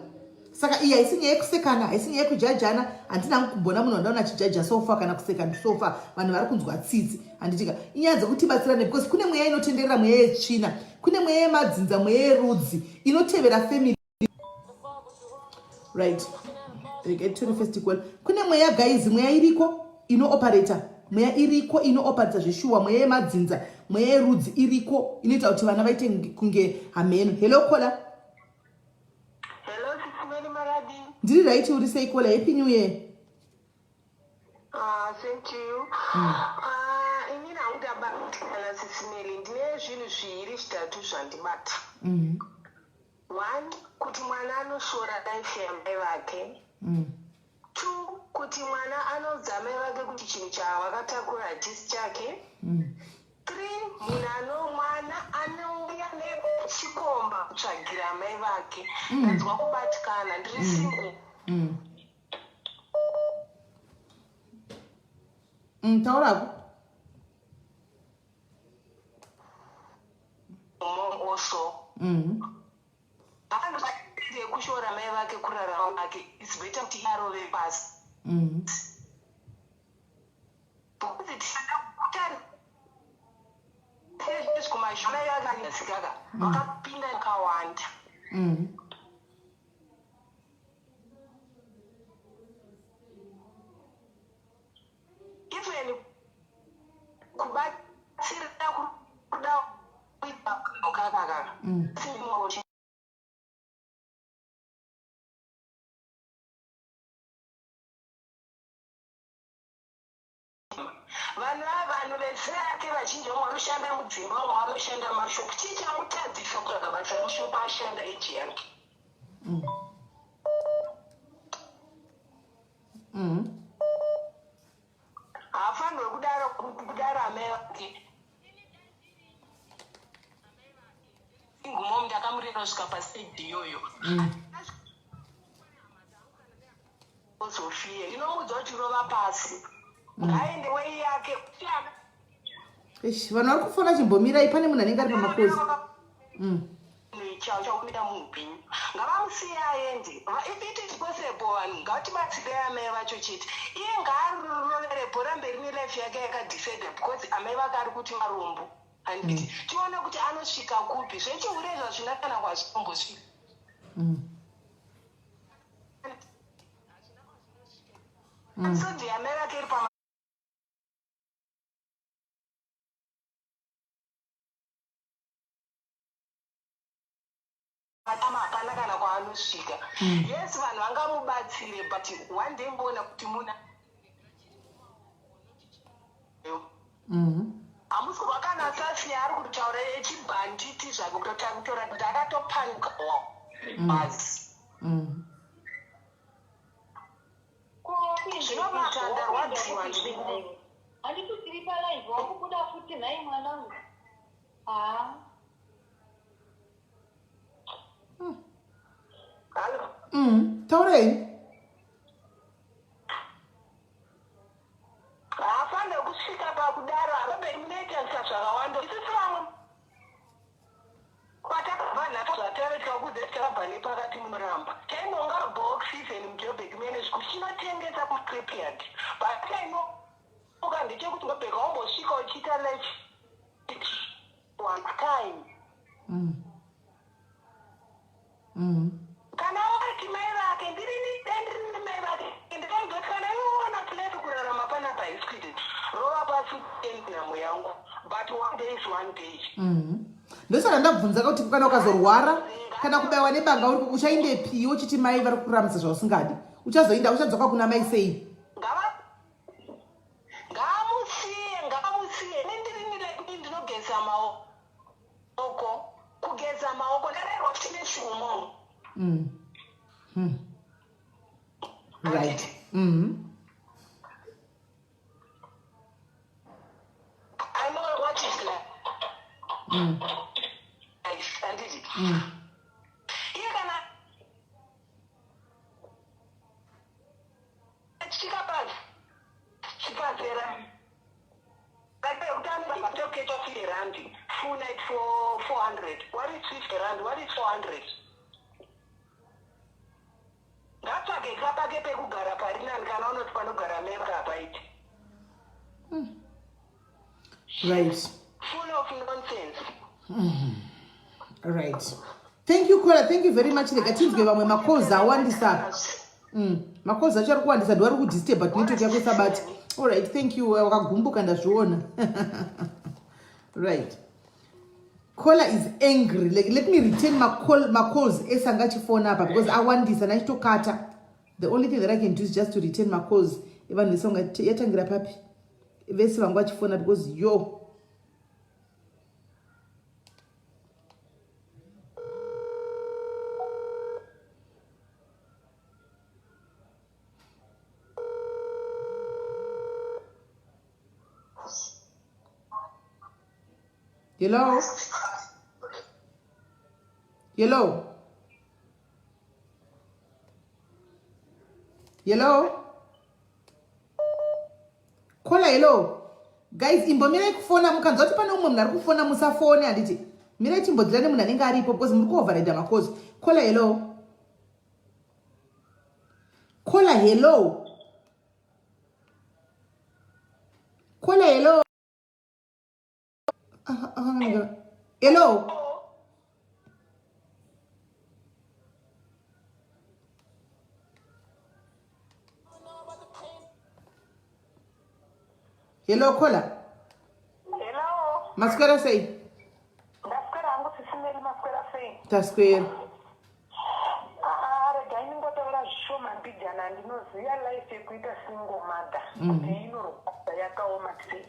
Saka iyi haisi nyaya yekusekana, haisi nyaya yekujajana. Handina kumbona munhu wandaona achijaja so far kana kuseka so far. Vanhu vari kunzwa tsitsi, handitika? Inyaya dzekutibatsirane because kune mweya inotenderera, mweya yetsvina, kune mweya yemadzinza, mweya yerudzi inotevera family, right? Regai titore first call. Kune mweya guys, mweya iriko inooperata, mweya iriko inooperata zveshuwa, mweya yemadzinza, mweya yerudzi iriko inoita kuti vana vaite kunge hameno. Hello caller. Hello, Sisi Meli, makadi? Ndiri right, uri sei caller? Happy New Year. Same to you. Inini hangu ndabatikana, Sisi Meli. Ndine zvinhu zviviri zvitatu zvandibata. One, kuti mwana anoshora life yamai vake. Two, kuti mwana anoudza mai vake kuti chinhu chavakatakura hachisi chake. Three, munhu ano mwana anouya nechikomba kutsvagira amai vake. Ndanzwa kubatikana, ndiri single. Taurako. Mom also. Yekushora mai vake kurarama vake, it's better kuti arove pasi. Because tisada kutari kumashure yakanyatsikaka vakapinda yakawanda. Even kubatsira kuda kuita kakakaka. Vanhu ava, vanhu vezera rake vazhinji, vamwe vanoshanda mudzimba, vamwe vanoshanda mumashopu. Chii chamutadzisa kutsvaga basa remushopu ashanda eji yake? Haafanirwe kudaro, kudaro amai vake. Single mom, ndakamurera kusvika pastage iyoyo. Ozofie ndinomuudza kuti rova pasi, ngaaende wei yake. Eish, vanhu vari kufona, chimbomirai, pane munhu anenge ari pamakozi. Chaumira muupenyu, ngavamusiye aende. If it is possible, vanhu ngatibatsirei amai vacho chete. Iye ngaarovere bhora mberi nelife yake yakadecida, because amai vake ari kuti marombo, handiti? Tione kuti anosvika kupi. Zvechihure zvazvina kana kwazvinombosvika. Misodzi yamai vake iri pama matama, hapana kana kwaanosvika. Yes, vanhu vangamubatsire, but one day mboona kuti muna hamusi kurwa kana sasi yaari kutaura yechibhanditi zvake kutotora kuti akatopanuka basi. Zvinobata, ndarwadziwa ndiri. Handiti tiri palive, wakubuda futi nhai mwanangu? Haa. Hello? Taurei. Haafanire kusvika pakudaro. Aroberi munoita zvakawanda. Isusu vamwe kwatakabva nhaka zvatave tikakuudza takabva nepakati, munoramba. Tainonga box even muJobek mene zvikuti chinotengesa kuscrapyard, but tainoka ndechekuti ngobheka wambosvika uchiita life one. time. Kana wati mai vake ndirini, dai ndirini mai vake ndikaudza kuti kana iwe waona place kurarama panapa haisi kuita, rova pasi nhamo yangu, but one day is one day. Ndosaka ndabvunza kuti kana ukazorwara kana kubaiwa nebanga uri uchaindepi uchiti mai vari kuramisa zvausingadi, uchazoinda uchadzoka kuna mai sei? Ngaamusiye, ngaamusiye. Ini ndirini, like ndinogeza maoko, kugeza maoko ndarerwa tine shumo. Right. I know what is life. Handiti iye kana achisvika pasi chipazera kuti 50 rand full night for 400. What is 50 rand? What is 400? Ngatsvage kapake pekugara pari nani kana unoti panogara memba hapaiti. Full of nonsense. Right, thank you, Kola. Thank you very much. Rega tinzwe vamwe. Macalls awandisa. Macalls acho ari kuwandisa, ndiwari kudisturb, but network yako isabati. Allright, thank you. Wakagumbuka, ndazviona. Right, caller is angry. Like, let me return macalls ese anga achifona apa because awandisa nachitokata. The only thing that I can do is just to return macalls evanhu vese vanga yatangira papi, vese vanga vachifona, because yo. Hello? Hello? Hello? Caller, hello? Guys, imbomirai kufona. Mukanzwa kuti pane umwe munhu ari kufona, musafone, handiti? Mirai timbodzira nemunhu anenge aripo because muri kuoverride macalls. Caller, hello? Caller, hello? Caller, hello? Hello? Hello, caller? Hello. Maswera sei? Ndaswera hangu, Sisi Meli, maswera sei? Taswera. Ah, regai ndingotaura zvishoma mbijana. Ndinoziva life yekuita single mother kuti inorwadza, yakaoma sei.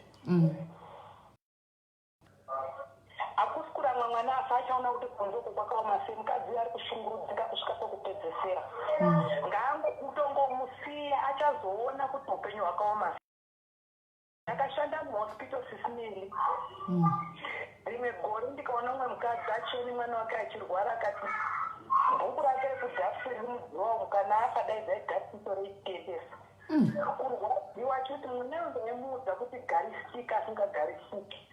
Hakusi kuramwa mwana afa achaona kuti kunze uku kwakaoma sei. Mukadzi ari kushungurudzika kusvika kwekupedzesera. Ngaangokutongomusiya, achazoona kuti upenyu hwakaoma. Ndakashanda muhospital, Sisi Meli. Rimwe gore ndikaona umwe mukadzi achione mwana wake achirwara, akati bhuku rake rekuDAPS riri mudziwa umu, kana afa dai DAPS toreitendesa. Kurwadziwa achiti mwana uyu ndaimuudza kuti garisika, asingagarisiki.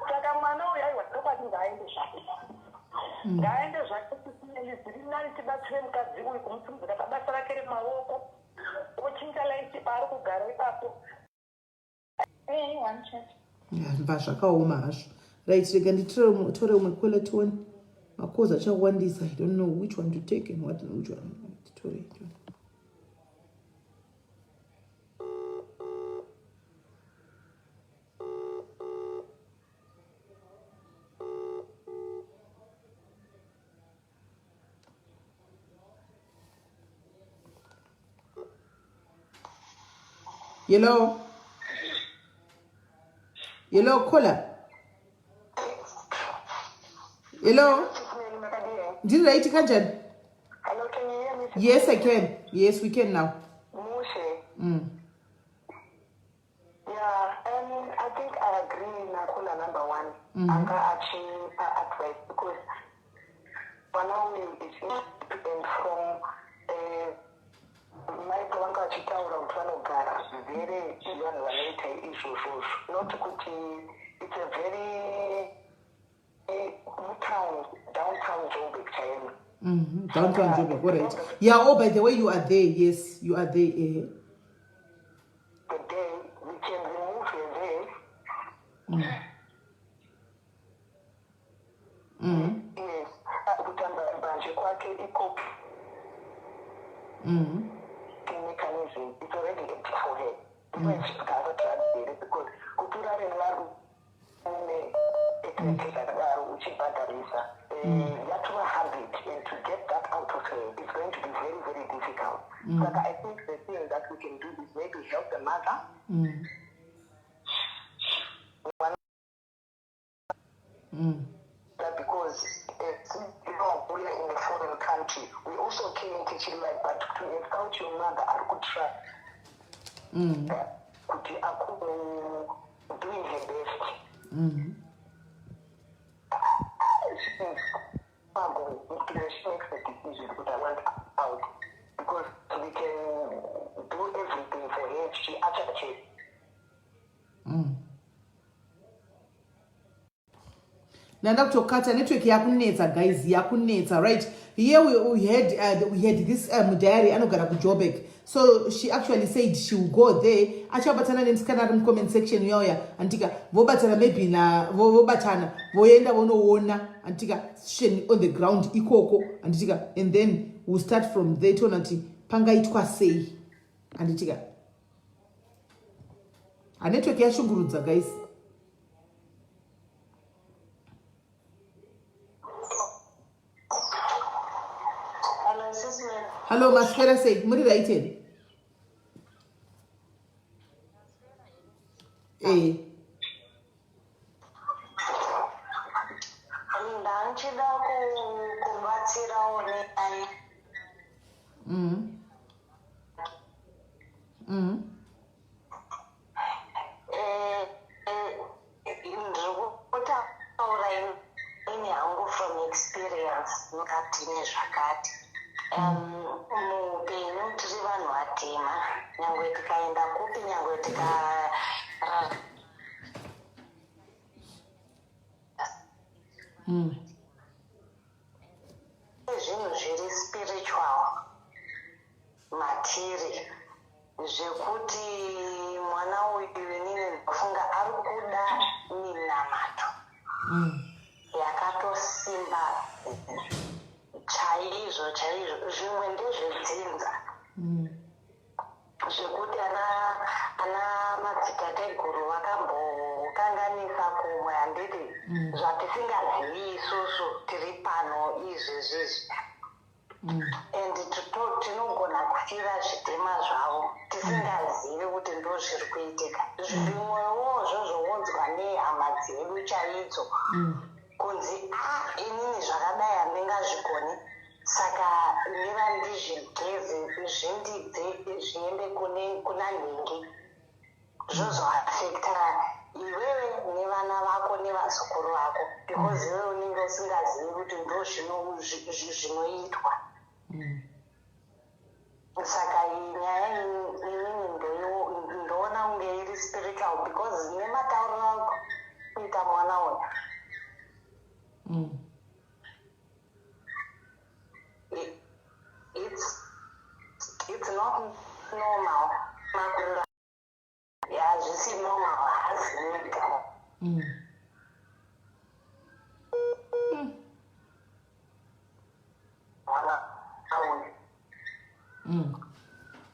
Saka mwana uyu, aiwa, chokwadi ngaaende zvake, ngaaende zvake, Sisi Meli. Zviri nani tibatsire mukadzi uyu kumusimudzira pabasa rake remaoko, ochinja life paari kugara ipapo. Mba zvakaoma hazvo. Right, rega nditore umwe caller tione. Macalls achawandisa. I don't know which one to take and what, which one titore. Tore. Hello? Hello, caller? Hello? Ndiri right, kanjani? Hello, can you hear me? Yes, I can. Yes, we can now. Mushe. Yeah, I think I agree na caller number one. Anga achipa advice because mwana uyu is and from mai pavanga vachitaura kuti vanogara zvizere vanhu vanoita izvozvozvo, not kuti it's a very mutown, downtown Joburg chaimo. Downtown Joburg, all right. Yeah, oh, by the way, you are there. Yes, you are there. Eh. The day we can remove her there. Manje kwake icoping mechanism, it's already empty for her. Ndinoizvikara drugs here, because kuti urare nevarume etirete zvakadaro uchibhadharisa, yatova habit, and to get that out of her is going to be very, very difficult. Saka I think the thing that we can do is maybe help the mother. One, because we are in a foreign country, we also came into like, but to insult your mother, I could try kuti aku doing her best. She makes the decision that I want out, because we can do everything for her. She actually Ndanda kutokata, network yakunetsa, guys, yakunetsa. Right here we had this diary anogara kuJoburg. So she actually said she will go there, achabatana nemusikana ari mucomment section uyauya, andika vobatana maybe na vobatana voenda vonoona, andika, situation on the ground ikoko, anditika, and then we'll start from there, toona kuti pangaitwa sei, anditika. Hanetwork yashungurudza, guys. Hello, sis Mel. Hallo, maswera sei? Muri right here? Eh. Ndanchida kubatsirawo nenyaya. Ndiri kutaura ini hangu from experience, mukati nezvakati. Muupenyu tiri vanhu vatema, nyangwe tikaenda kupi, nyangwe tika zvinhu zviri spiritual matiri, zvekuti mwana uyu, inini ndofunga ari kuda minamato yakatosimba chaizvo chaizvo. Zvimwe ndezvedzinza, zvekuti ana madzitateguru vakambokanganisa kumwe, handiti, zvatisingazivi isusu tiri pano izvezvizvi, and tinogona kufira zvitema zvavo tisingazivi kuti ndo zviri kuitika. Zvimwewo zvozvounzwa nehama dzedu chaidzo, kunzi, "A, inini zvakadai handingazvigoni, saka mira ndizvigeze, zvindibve, zviende kuna nhingi." Zvozoafecta iwewe nevana vako nevazukuru vako, because iwewe unenge usingazivi kuti ndo zvinoitwa. Saka iyi nyaya inini ndoona kunge iri spiritual, because nematauriro akuita mwana uyu, it's not normal. Makuriro hazvisi normal, haazimika. Mwana uyu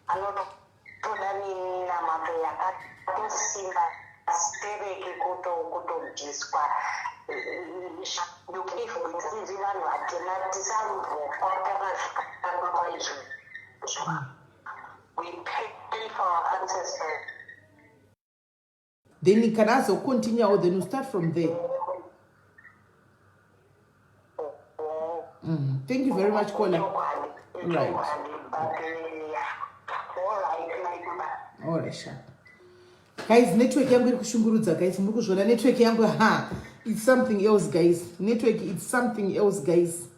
anotoda minamato yakatosimba stereki, kutobviswa. Tiri vanhu vatema, tisambofa takazvikanganwa izvozvo. We pray for our ancestors. Then you can also continue or then you start from there. Thank you very much, caller. Right. All right, sharp. Guys, network yangu iri kushungurudza, guys. Muri kuzviona network yangu, ha. It's something else, guys. Network, it's something else, guys.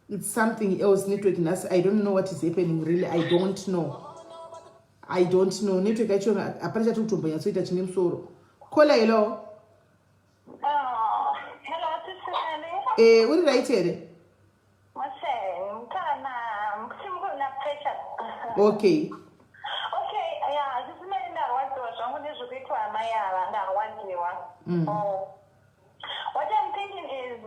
It's something else, network nhasi. I don't know what is happening, really. I don't know. I don't know. Network yacho hapana chatiri kutombonyatsoita chine musoro. Caller, hello. Oh, hello, Sister Nelly. Eh, uri right here? Mose, mukana, simukuna pressure. Okay. Okay, yeah, Sister Nelly, ndarwadziwa zvangu nezvekuitwa amai ava, ndarwadziwa. Oh. What I'm thinking is,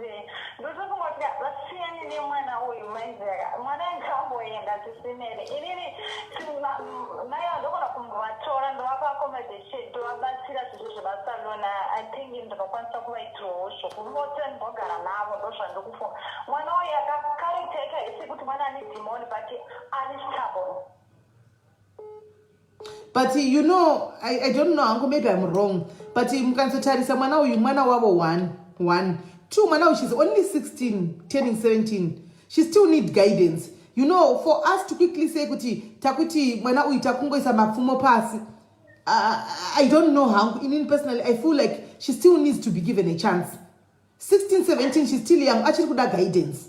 ndotofunga kuti vasiyane. Ine mwana uyu maizera, mwana ngamboenda, Sisi Melly. Inini mai vandogona kumbovatora, ndovapa accommodation, ndovabatsira zvinhu zvemasalona. I think ndinokwanisa kuvaitirawo zvokumota, ndimbogara navo. Ndozvandikufunga. Mwana uyu akacharacter yake haisi kuti mwana ane demon, but ari stubborn. But I don't know hangu, maybe I'm wrong, but mukanyatsotarisa mwana uyu, mwana wavo one, one two, mwana uyu, she's only 16 turning 17. She still need guidance. For us to quickly say kuti takuti mwana uyu takungoisa mapfumo pasi, I don't know hangu. Inini personally, I feel like she still needs to be given a chance. 16, 17, she's still young, achiri kuda guidance.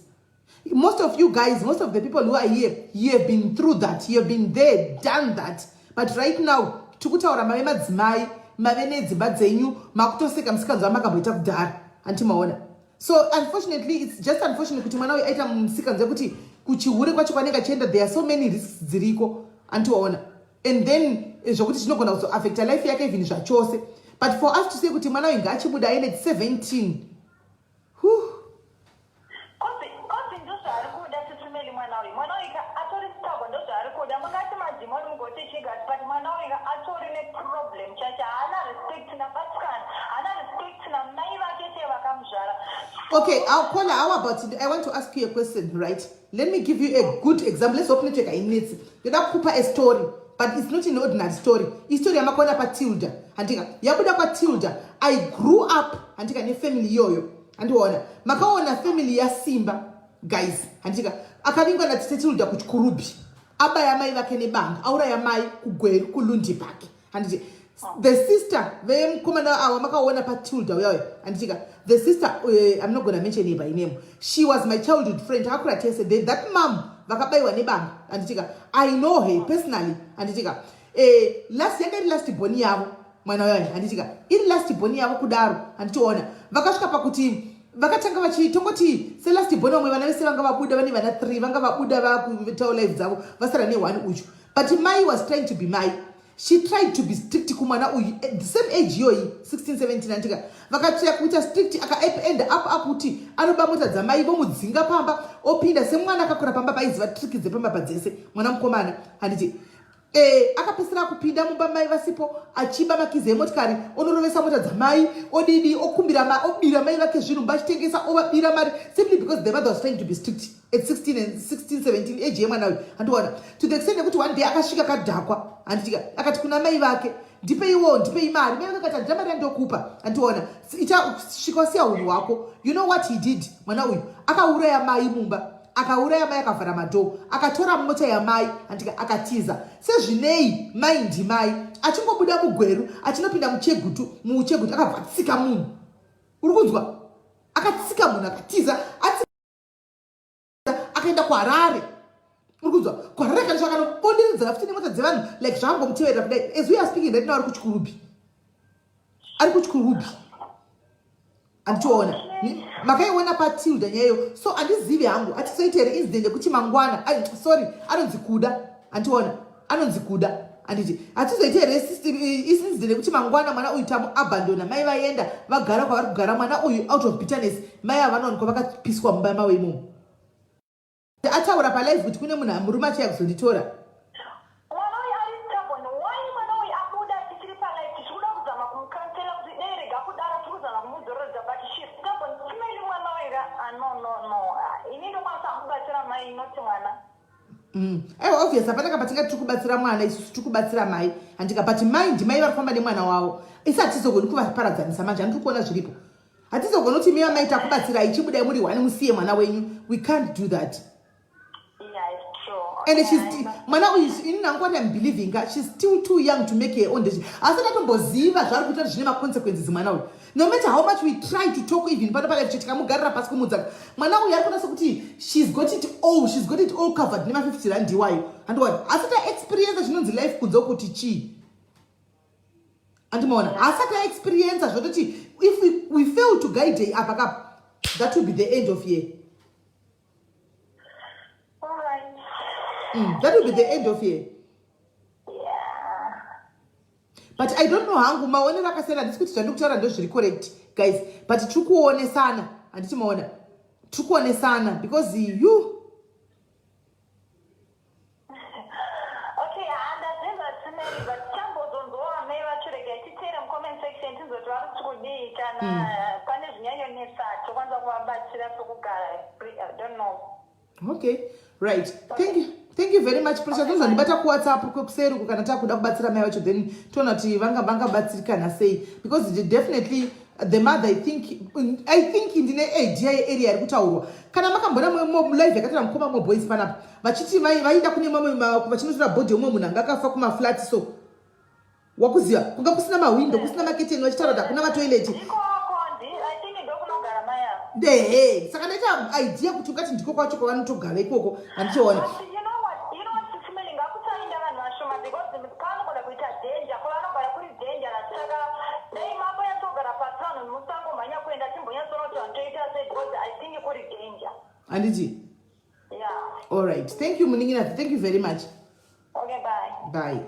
Most of you guys, most of the people who are here, you have been through that, you have been there, done that. But right now tikutaura mave madzimai, mave nedzimba dzenyu, makutoseka musikanzwa makamboita kudhara, handimaona? So unfortunately, it's just unfortunate kuti mwana uyu aita musikanzwa yekuti kuchihure kwacho kwanenge achienda, there are so many risks dziriko, andiwaona? And then zvokuti zvinogona kuzoaffecta life yake even zvachose. But for us to say kuti mwana uyu ngaachibuda aine 17, whew. Kozi ndozvaari kuda, Sisi Melly. Mwana uyu, mwana uyu atori stubborn, ndozvaari kuda. Mungati madhimoni, mugoti chigati, but mwana uyu atori neproblem chacho. Haana respect nabatikana, haana respect namai vake chee vakamuzvara. Okay, I'll call her. How about it? I want to ask you a question, right? Let me give you a good example. Let's open it inetsi. Ndoda kukupa a story, but it's not an ordinary story. Istory yamakaona paTilda. Handika. Yabuda kwaTilda. I grew up, handika, nefamily iyoyo. Handiona. Makaona family yaSimba, guys. Handika. Akavingwa natete Tilda kuChikurubi. Abaya mai vake nebanga. Auraya mai kuGweru, kuLundi Park. Handiti. The sister vemukomana awa makaona paTilda uyayo, handitika? The sister, I'm not gonna mention her by name, she was my childhood friend, takakura tese. That mom vakabayiwa nebanga, handitika? I know her personally, handitika? Last yanga iri last born yavo mwana uyayo, handitika? Iri last born yavo kudaro, handitiona? Vakasvika pakuti vakatanga vachitongoti selast born, vamwe vana vese vanga vabuda, vane vana 3 vanga vabuda, vakuitawo life dzavo, vasara ne1 uchu. But mai was trying to be mai. She tried to be strict kumwana uyu at the same age iyoyi, 16, 17, andika? Vakatsvaya kuita strict, akaend up akuti anoba mota dzamai, vomudzinga pamba, opinda semwana akakura pamba, paiziva trick dzepamba padzese mwana mukomana, handiti? Akapedzisira kupinda mumba mai vasipo, achiba makizi emotikari, onorovesa mota dzamai, odidi, okumbira obira mai vake zvinhu mumba, achitengesa, ovabira mari, simply because the mother was trying to be strict at 16 and 16, 17, age yemwana uyu, handiona? To the extent yekuti one day akasvika kadhakwa, handitika? Akati kuna mai vake, "Ndipeiwo, ndipei mari." Mai vake akati, "Handina mari yandokupa," handiona? Ichasvika wasiya unhu hwako. You know what he did? Mwana uyu akauraya mai mumba, akauraya mai, akavhara madoor, akatora mota yamai, handika? Akatiza. Sezvinei mai ndimai, achingobuda muGweru, achinopinda muChegutu, muChegutu akabva atsika munhu. Uri kunzwa? Akatsika munhu, akatiza, atsika, akaenda kuHarare. Uri kunzwa? KuHarare akanisva, akanobonderedzana futi nemota dzevanhu, like zvaangomuteverera kudai. As we are speaking right now, ari kuChikurubi, ari kuChikurubi, handitoona? Makaiona paTilda nyayo. So handizivi hangu, hatizoita here incident yekuti mangwana, sorry, anonzi Kuda, handiona? Anonzi Kuda, handiti? Hatizoita here incident yekuti mangwana mwana uyu tamuabandona, mai vaenda vagara kwavari kugara, mwana uyu out of bitterness, mai ava vanowanikwa vakapiswa mumba mavo imomo? Ataura palive kuti kune munhu murume achiya kuzonditora. Mwana uyu ari stubborn. Why mwana uyu abuda tichiri palive, tichikuda kuzama kumucounsela kuti dei rega kudaro, tiri kuzama kumudzoreredza, but she stubborn. Simeli, mwana uyu, ah, no, no, no. Ah, ini ndokwanisa kubatsira mai, noti mwana. Aiwa, obvious, hapana kapa tingati tiri kubatsira mwana, isusu tiri kubatsira mai, handika? But mai ndimai vari kufamba nemwana wavo. Isi hatizogoni kuvaparadzanisa manje, handiri kuona zviripo. Hatizogoni kuti miva mai takubatsirai, chibudai muri one, musiye mwana wenyu. We can't do that. Yeah, it's true. And she's mwana uyu, ini nangu what I'm believing ka, she's still too young to make her own decision. Asati atomboziva zvaari kuita kuti zvine maconsequences. Mwana uyu, no matter how much we try to talk, even pano palive, tikamugarira pasi kumudzaka, mwana uyu ari kuona sekuti she's got it all, she's got it all covered nema50 rand iwayo, handiwana? Asati aexperienca chinonzi life kunze kuti chii, andimaona? Asati aexperienca zvototi if we fail to guide her apa kapa, that will be the end of year. All right. That will be the end of year. But I don't know hangu, maonero akasiyana. Handisi kuti zvandiri kutaura ndo zviri correct, guys, but tiri kuonesana, handiti maona? Tiri kuonesana because you Okay, handazvinzwa Simeli, but chambozonzwawo amai vacho regai titeere mucomment section tinzoti vari kuti kudii kana pane zvinyanyonetsa tokwanisa kuvabatsira pekugara. I don't know. Okay, right, thank you, thank you very much, Precious. Unozondibata kuWhatsApp kwekuseri uku kana takuda kubatsira mai vacho, then toona kuti vangabatsirikana sei, because definitely the mother, I think ndine idea yearea iri kutaurwa. Kana makambona live yakataura mukoma moboys panapa vachiti vaida kune mamwe vachinotora body yomumwe munhu anga akafa kumaflat, so wakuziva kunga kusina mahwindo, kusina maketeni, vachitaura kuti hakuna matoileti. Ikoko I think ndokunogara mai ava. Ndehe, saka ndaita idea kuti ungati ndiko kwacho kwavanotogara ikoko, handichiona. But you know what? You know what, Simeli, ngakusainda vanhu vashoma because panogona kuita danger, kwavanogara kuri dangerous. Saka dai mamboyatsogara pasi vanhu musangomhanya kuenda, timbonyatsoona kuti vanhu toita sei because I think kuri danger. Handiti? Yeah. All right, thank you, munin'ina, thank you very much. Okay, bye. Bye.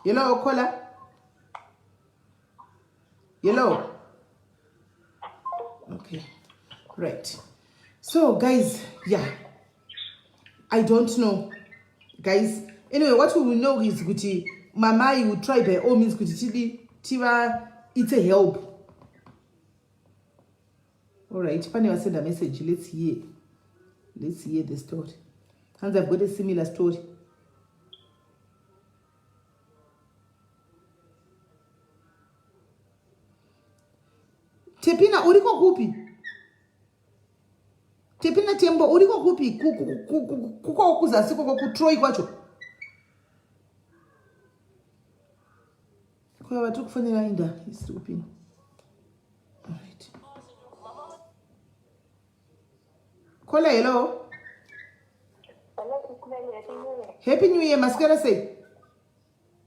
Hello, caller. Hello. Okay, right, so guys, yeah, I don't know, guys. Anyway, what we will know is kuti mamai will try by all means kuti tidi tiva ite help. All right, pane vasenda message. Let's hear the story. Hanzi, "I've got a similar story." Tepina, uriko kupi? Tepina Tembo, uriko kupi? Kuko kuzasi koko kuTroy kwacho kuya vatiri kufonera inda isiri kupinda. Alright, caller, hello. Hello, Ismail, Happy New Year. Happy New Year. Maswera sei?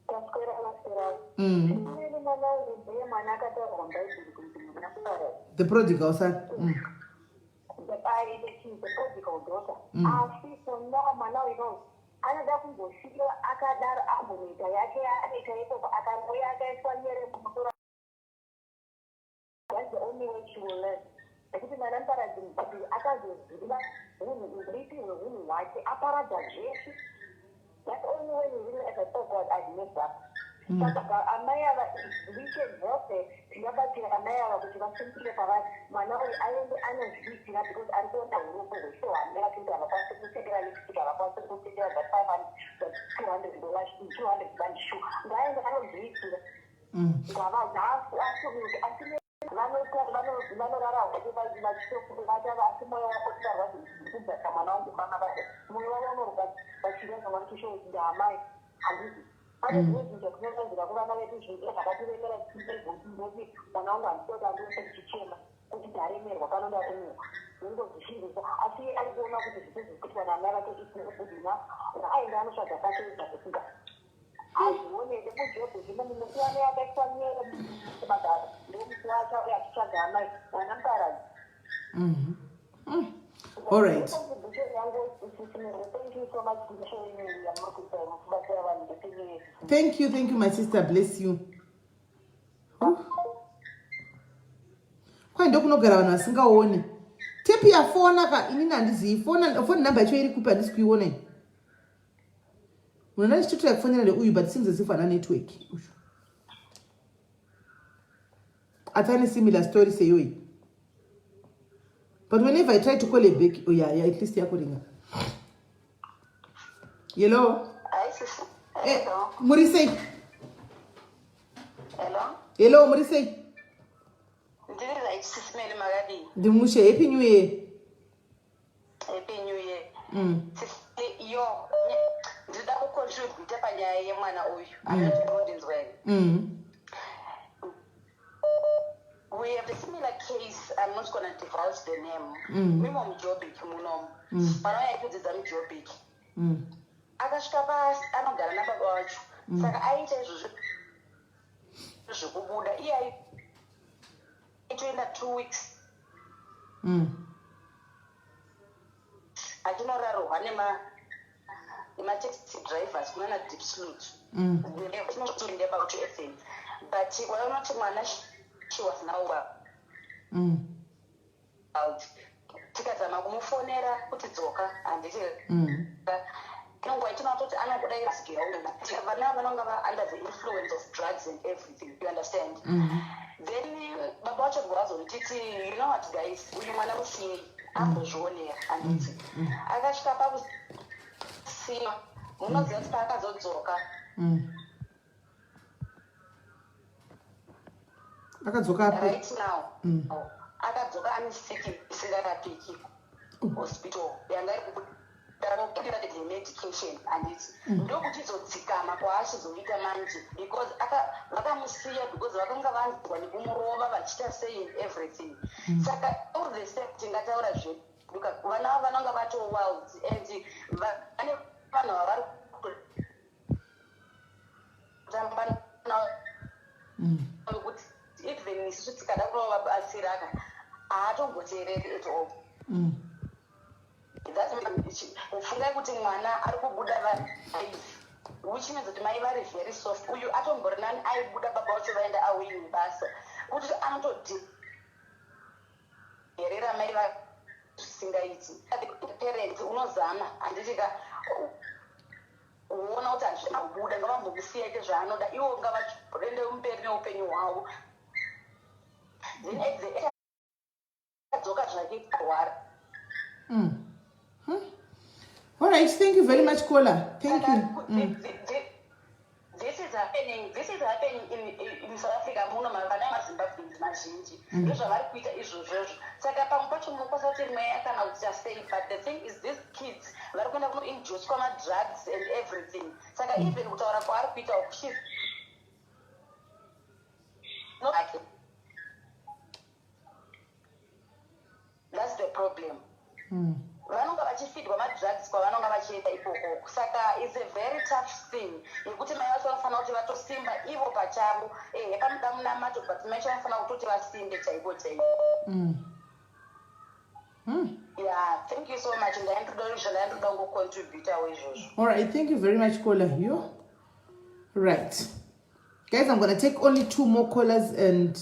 Taswera, maswera. Ismail, mwana uyu ndiye mwana akataurwa muBhaibheri kunzi mwana muparadzi. The prodigal son. The prodigal daughter. Asi for now mwana uyu anoda kumbosiyiwa akadaro, ambonoita yake yaanoita ikoko, akanouya akaiswa nyere mumusoro. That's the only way she will learn. Nekuti mwana muparadzi muBhaibheri akazoziva hunhu uripi hwehunhu hwake aparadza zveshe. That's the only way he realized that, oh God, I've messed up. Saka amai ava, we can help her. Tingabatsira amai ava kuti vasimukire pavari, mwana uyu aende anozviitira because ari kuona urombo hwese hwaamai vake kuti havakwanisi kutengera lipstick, havakwanisi kutengera that 500, that $200, 200 rand shoe. Ngaaende anozviitira. Ngavaasuke, asi vanorara hwake vachitokubata, asi mwoyo wako tikarwadza kubvasa mwana wangu mama vake, mwoyo wavo unorwadza vachireva mwana kusho kuti ndaamai. Handiti pane zvimwe zvinhu zvatinosanzira kuvana vedu, zvinhu zvakatiremera, ndoti mwana wangu handisoti andiose ndichichema kuti ndaremerwa pano, ndaremerwa, ndingozvishingisa. Asi iye ari kuona kuti zvese zviri kuitwa naamai vake isina good enough. Ngaaende anotsvaga pake ega pekugara, azvioneke muJobheki musi wane yakaiswa nyere magaro, ndomusi wacho auya achitsvaga amai, mwana muparadzi. All right. Thank you so much for yamuri kuita muchibatsira vanhu. Happy New Year. Thank you, thank you, my sister. Bless you. Kwai ndokunogara vanhu vasingaoni. Tepi yafona ka, inini handizivi foni namba yacho iri kupi, handisi kuiona iyi. Munhu andichitotora kufonera ndeuyu, but seems as if ana network uyu. Ati ane similar story seiyoyi, but whenever I try to call her back, oh yeah, at least yakuringa. Hello. Hi, sis. Eh, Hello. Muri sei? Hello. Hello, muri sei? Ndiri right, Sis Mary, makadii? Ndimushe. Happy New Year. Happy New Year. Sis, yo, ndinoda kucontributa panyaya yemwana uyu. Anoti munondinzwa here? Mm. We have a similar case. I'm not gonna divulge the name. Mimo muJobek munomu. Mwana uyu aitodzidza muJobek. Akasvika pasi anogara nababa vacho. Saka aiita izvozvo zvekubuda. Iye aitoenda 2 weeks achinorarwa nemataxi drivers kunana Diepsloot. Ndeba to Athens. But waona kuti mwana, she was now out. Tikazama kumufonera kuti dzoka, handiti? Nonguva itinototi anokudaira vana vanonga va under the influence of drugs and everything, you understand? Then baba vacho vazonditi, "You know what, guys, uyu mwana musiyei ambozvionera," handiti? Akasvika pakusiya, munoziva kuti paakazodzoka, Akadzoka apo? Right now akadzoka ane siki isingarapiki. Hospital yanga iri kubuda medication, handiti? Ndokuchizodzikama kwaachizoita manje, because vakamusiya because vakanga vanzwa nekumurova vachiita sei and everything. Saka all the same, tingataura zvedu, vana ava vanonga vato wild and vane vanhu vavari kutamba navo kuti even isusu tikada kunovabatsiraka, haatomboteereri at all. Fungai kuti mwana ari kubuda live, which means kuti mai vari very soft. Uyu atombori nani, aibuda baba vacho vaenda away nebasa, kuti anotodherera mai zvisingaiti. Parents unozama, handitika? Uona kuti hazvina kubuda, ngavambomusiya ite zvaanoda ivo, ngavaende mberi neupenyu hwavo. Then at the end adzoka zvake arwara. All right, thank you very much, caller. Thank you. This is happening in South Africa muno. Vana maZimbabweans mazhinji ndozvavari kuita izvozvozvo. Saka pamwe pacho munokwanisa kuti mweya kana kuti sei, but the thing is, these kids vari kuenda kunoinjuswa madrugs and everything. Saka even kutaura kwaari kuita uku, no, okay. That's the problem. Vanonga vachifeedwa madrugs kwavanonga vachienda ikoko. Saka it's a very tough thing yekuti mai vacho vanofanira kuti vatosimba ivo pachavo. Ehe, panoda munamato, but mai vacho vanofanira kutoti vasimbe chaiko chaiko. Yeah, thank you so much. Ndaindoda izvo, ndaindoda kungocontributawo izvozvo. All right, thank you very much, caller. You right, guys, I'm gonna take only two more callers and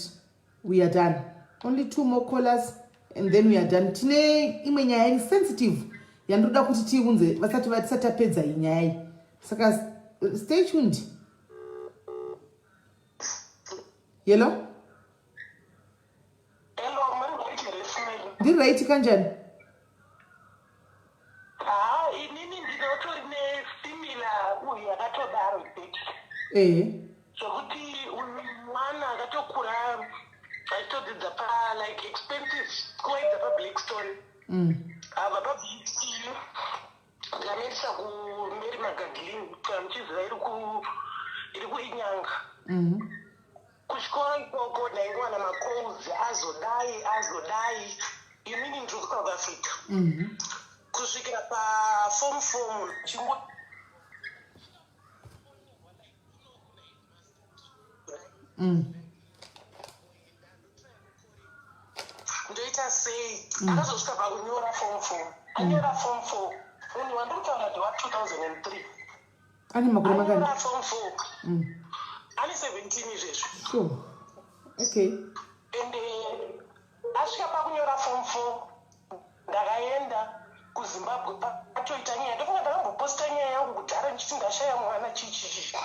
we are done. Only two more callers and then we are done. Tine imwe nyaya iri sensitive yandoda kuti tiunze vasati tisati tapedza iyi nyaya iyi, saka stay tuned. Hello? Hello, muri right here, Smeli? Ndiri right, kanjani? Ha, inini ndinotori nesimilar uyu yakatodaro exactly. Zvokuti uyu mwana akatokura achitodzidza pa like expensive school, aidza paBlackstone. Abva paBlackstone ndikamuendesa kuMary Magdalene, kana muchiziva, iri kuInyanga. Kuchikoro ikoko ndaingowana macalls, azodai, azodai. Inini ndiri kuSouth Africa. Kusvikira paform four munhu chingo ndoita sei? Akazosvika pakunyora form four. Anyora form four, munhu wandiri kutaura ndewa 2003. Ane makore mangani? Anyora form four, ane 17 izvezvi. Sure, okay. Ende asvika pakunyora form four, ndakaenda kuZimbabwe, patoita nyaya. Ndofunga ndakamboposta nyaya yangu kudhara ndichiti ndashaya mwana, chichichi.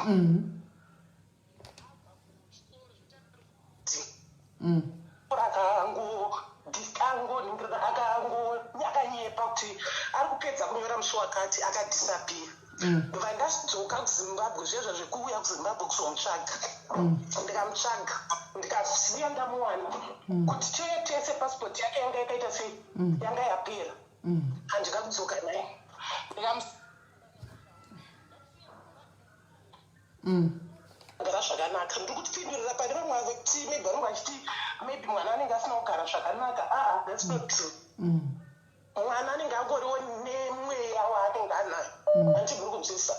Akango akanyepa kuti ari kupedza kunyora musi wakati, akadisappear. Ndobva ndadzoka kuZimbabwe zvezvo, zvekuuya kuZimbabwe kuzomutsvaga. Ndikamutsvaga, ndikasiya ndamuwana kuti tiuye tese. Pasipoti yake yanga yakaita sei? Yanga yapera. Handina kudzoka naye. Gara zvakanaka. Ndiri kutipindurira pane vamwe vekuti maybe vanenge vachiti maybe mwana anenge asina kugara zvakanaka. Aa, that's not true. Mwana anenge angoriwo nemweya waanenge anayo, handiti? Muri kunzwisa?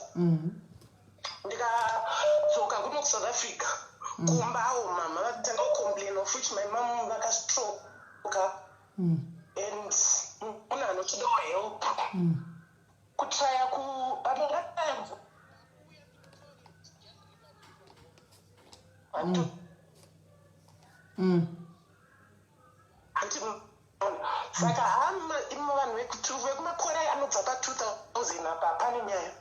Ndikadzoka kuno kuSouth Africa, kumbawo mama vakatanga kucomplain, of which my mom vakastroka and munhu anochidawo help. Kutraya ku but ndakataya. Hanti saka hama imo vanhu vekumakore anobva pa 2000 apa pane nyaya.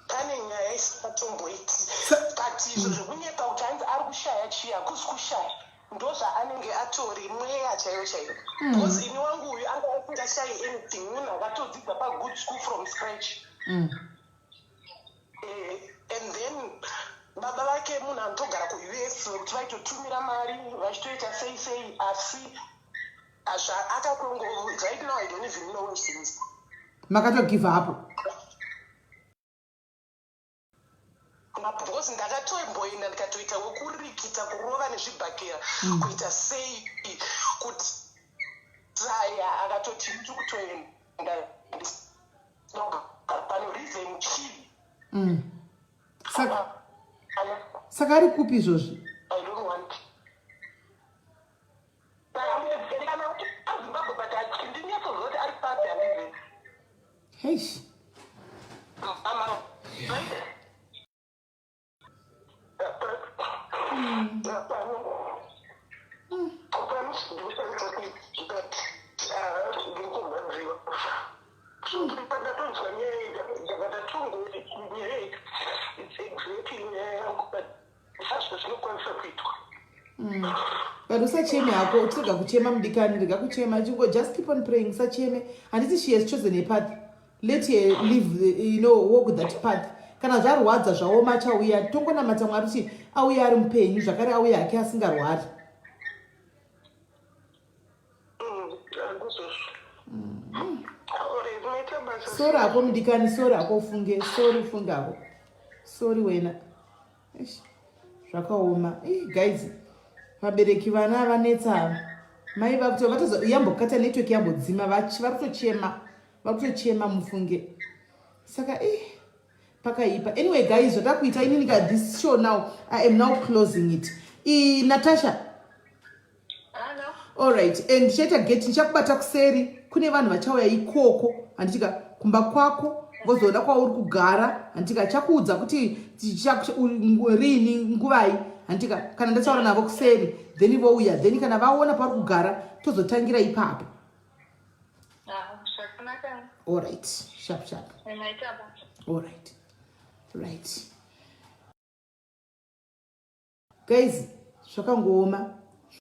Pane nyaya isingatomboiti. But izvo zvekunyepa kuti hanzi ari kushaya chii hakusi kushaya. Ndozvaanenge atori mweya chaiyo chaiyo. Because ini wangu uyu anga asingashayi anything munhu akatodzidza pa good school from scratch. Eh, and then baba vake munhu anotogara kuUS vekuti vaitotumira mari vachitoita sei sei asi akatongo right now I don't even know where she is. Makatogive up. Because ndakatomboenda ndikatoita wekurikita kurova nezvibhakera kuita sei kuti traya akatoti ndiri kutoenda pano reason chii. Saka ari kupi izvozvi? I don't want kana kuti aZimbabwe but ndinyatsoziva kuti ari papi handizivi. Heish. Mama. Ndatonzwa nyaya iyi ndabva ndatongoti nyaya iyi it's exactly nyaya yangu but sazvo zvinokwanisa kuitwa. But usacheme hako, uchirega kuchema mudikani, rega kuchema. Chingo just keep on praying, usacheme. Handiti she has chosen a path. Let her live, walk that path. Kana zvarwadza zvaoma achauya, tongonamata Mwari kuti auye ari mupenyu, zvakare auye hake asingarwari. Ndizvozvo. Alright, maita basa. Sorry hako mudikani, sorry hako ufunge, sorry ufunge hako. Sorry wena. Eish, zvakaoma. Ih, guys, vabereki vana vanetsa ava. Mai vakuti vatozo yambokata network yambodzima vari kutochema. Vari kutochema mufunge. Saka pakaipa. Anyway guys, zvatakuita inini ka this show now, I am now closing it. I Natasha. Hello. Alright, and ndichaita get ndichakubata kuseri kune vanhu vachauya ikoko handitika kumba kwako vozoona kwauri kugara handitika chakuudza kuti rini nguvai handitika kana ndataura navo kuseri then vouya then kana vaona pauri kugara tozotangira ipapo. Ah, zvakanaka. Alright, sharp sharp. Maita basa. Alright. Right. Guys, zvakangooma.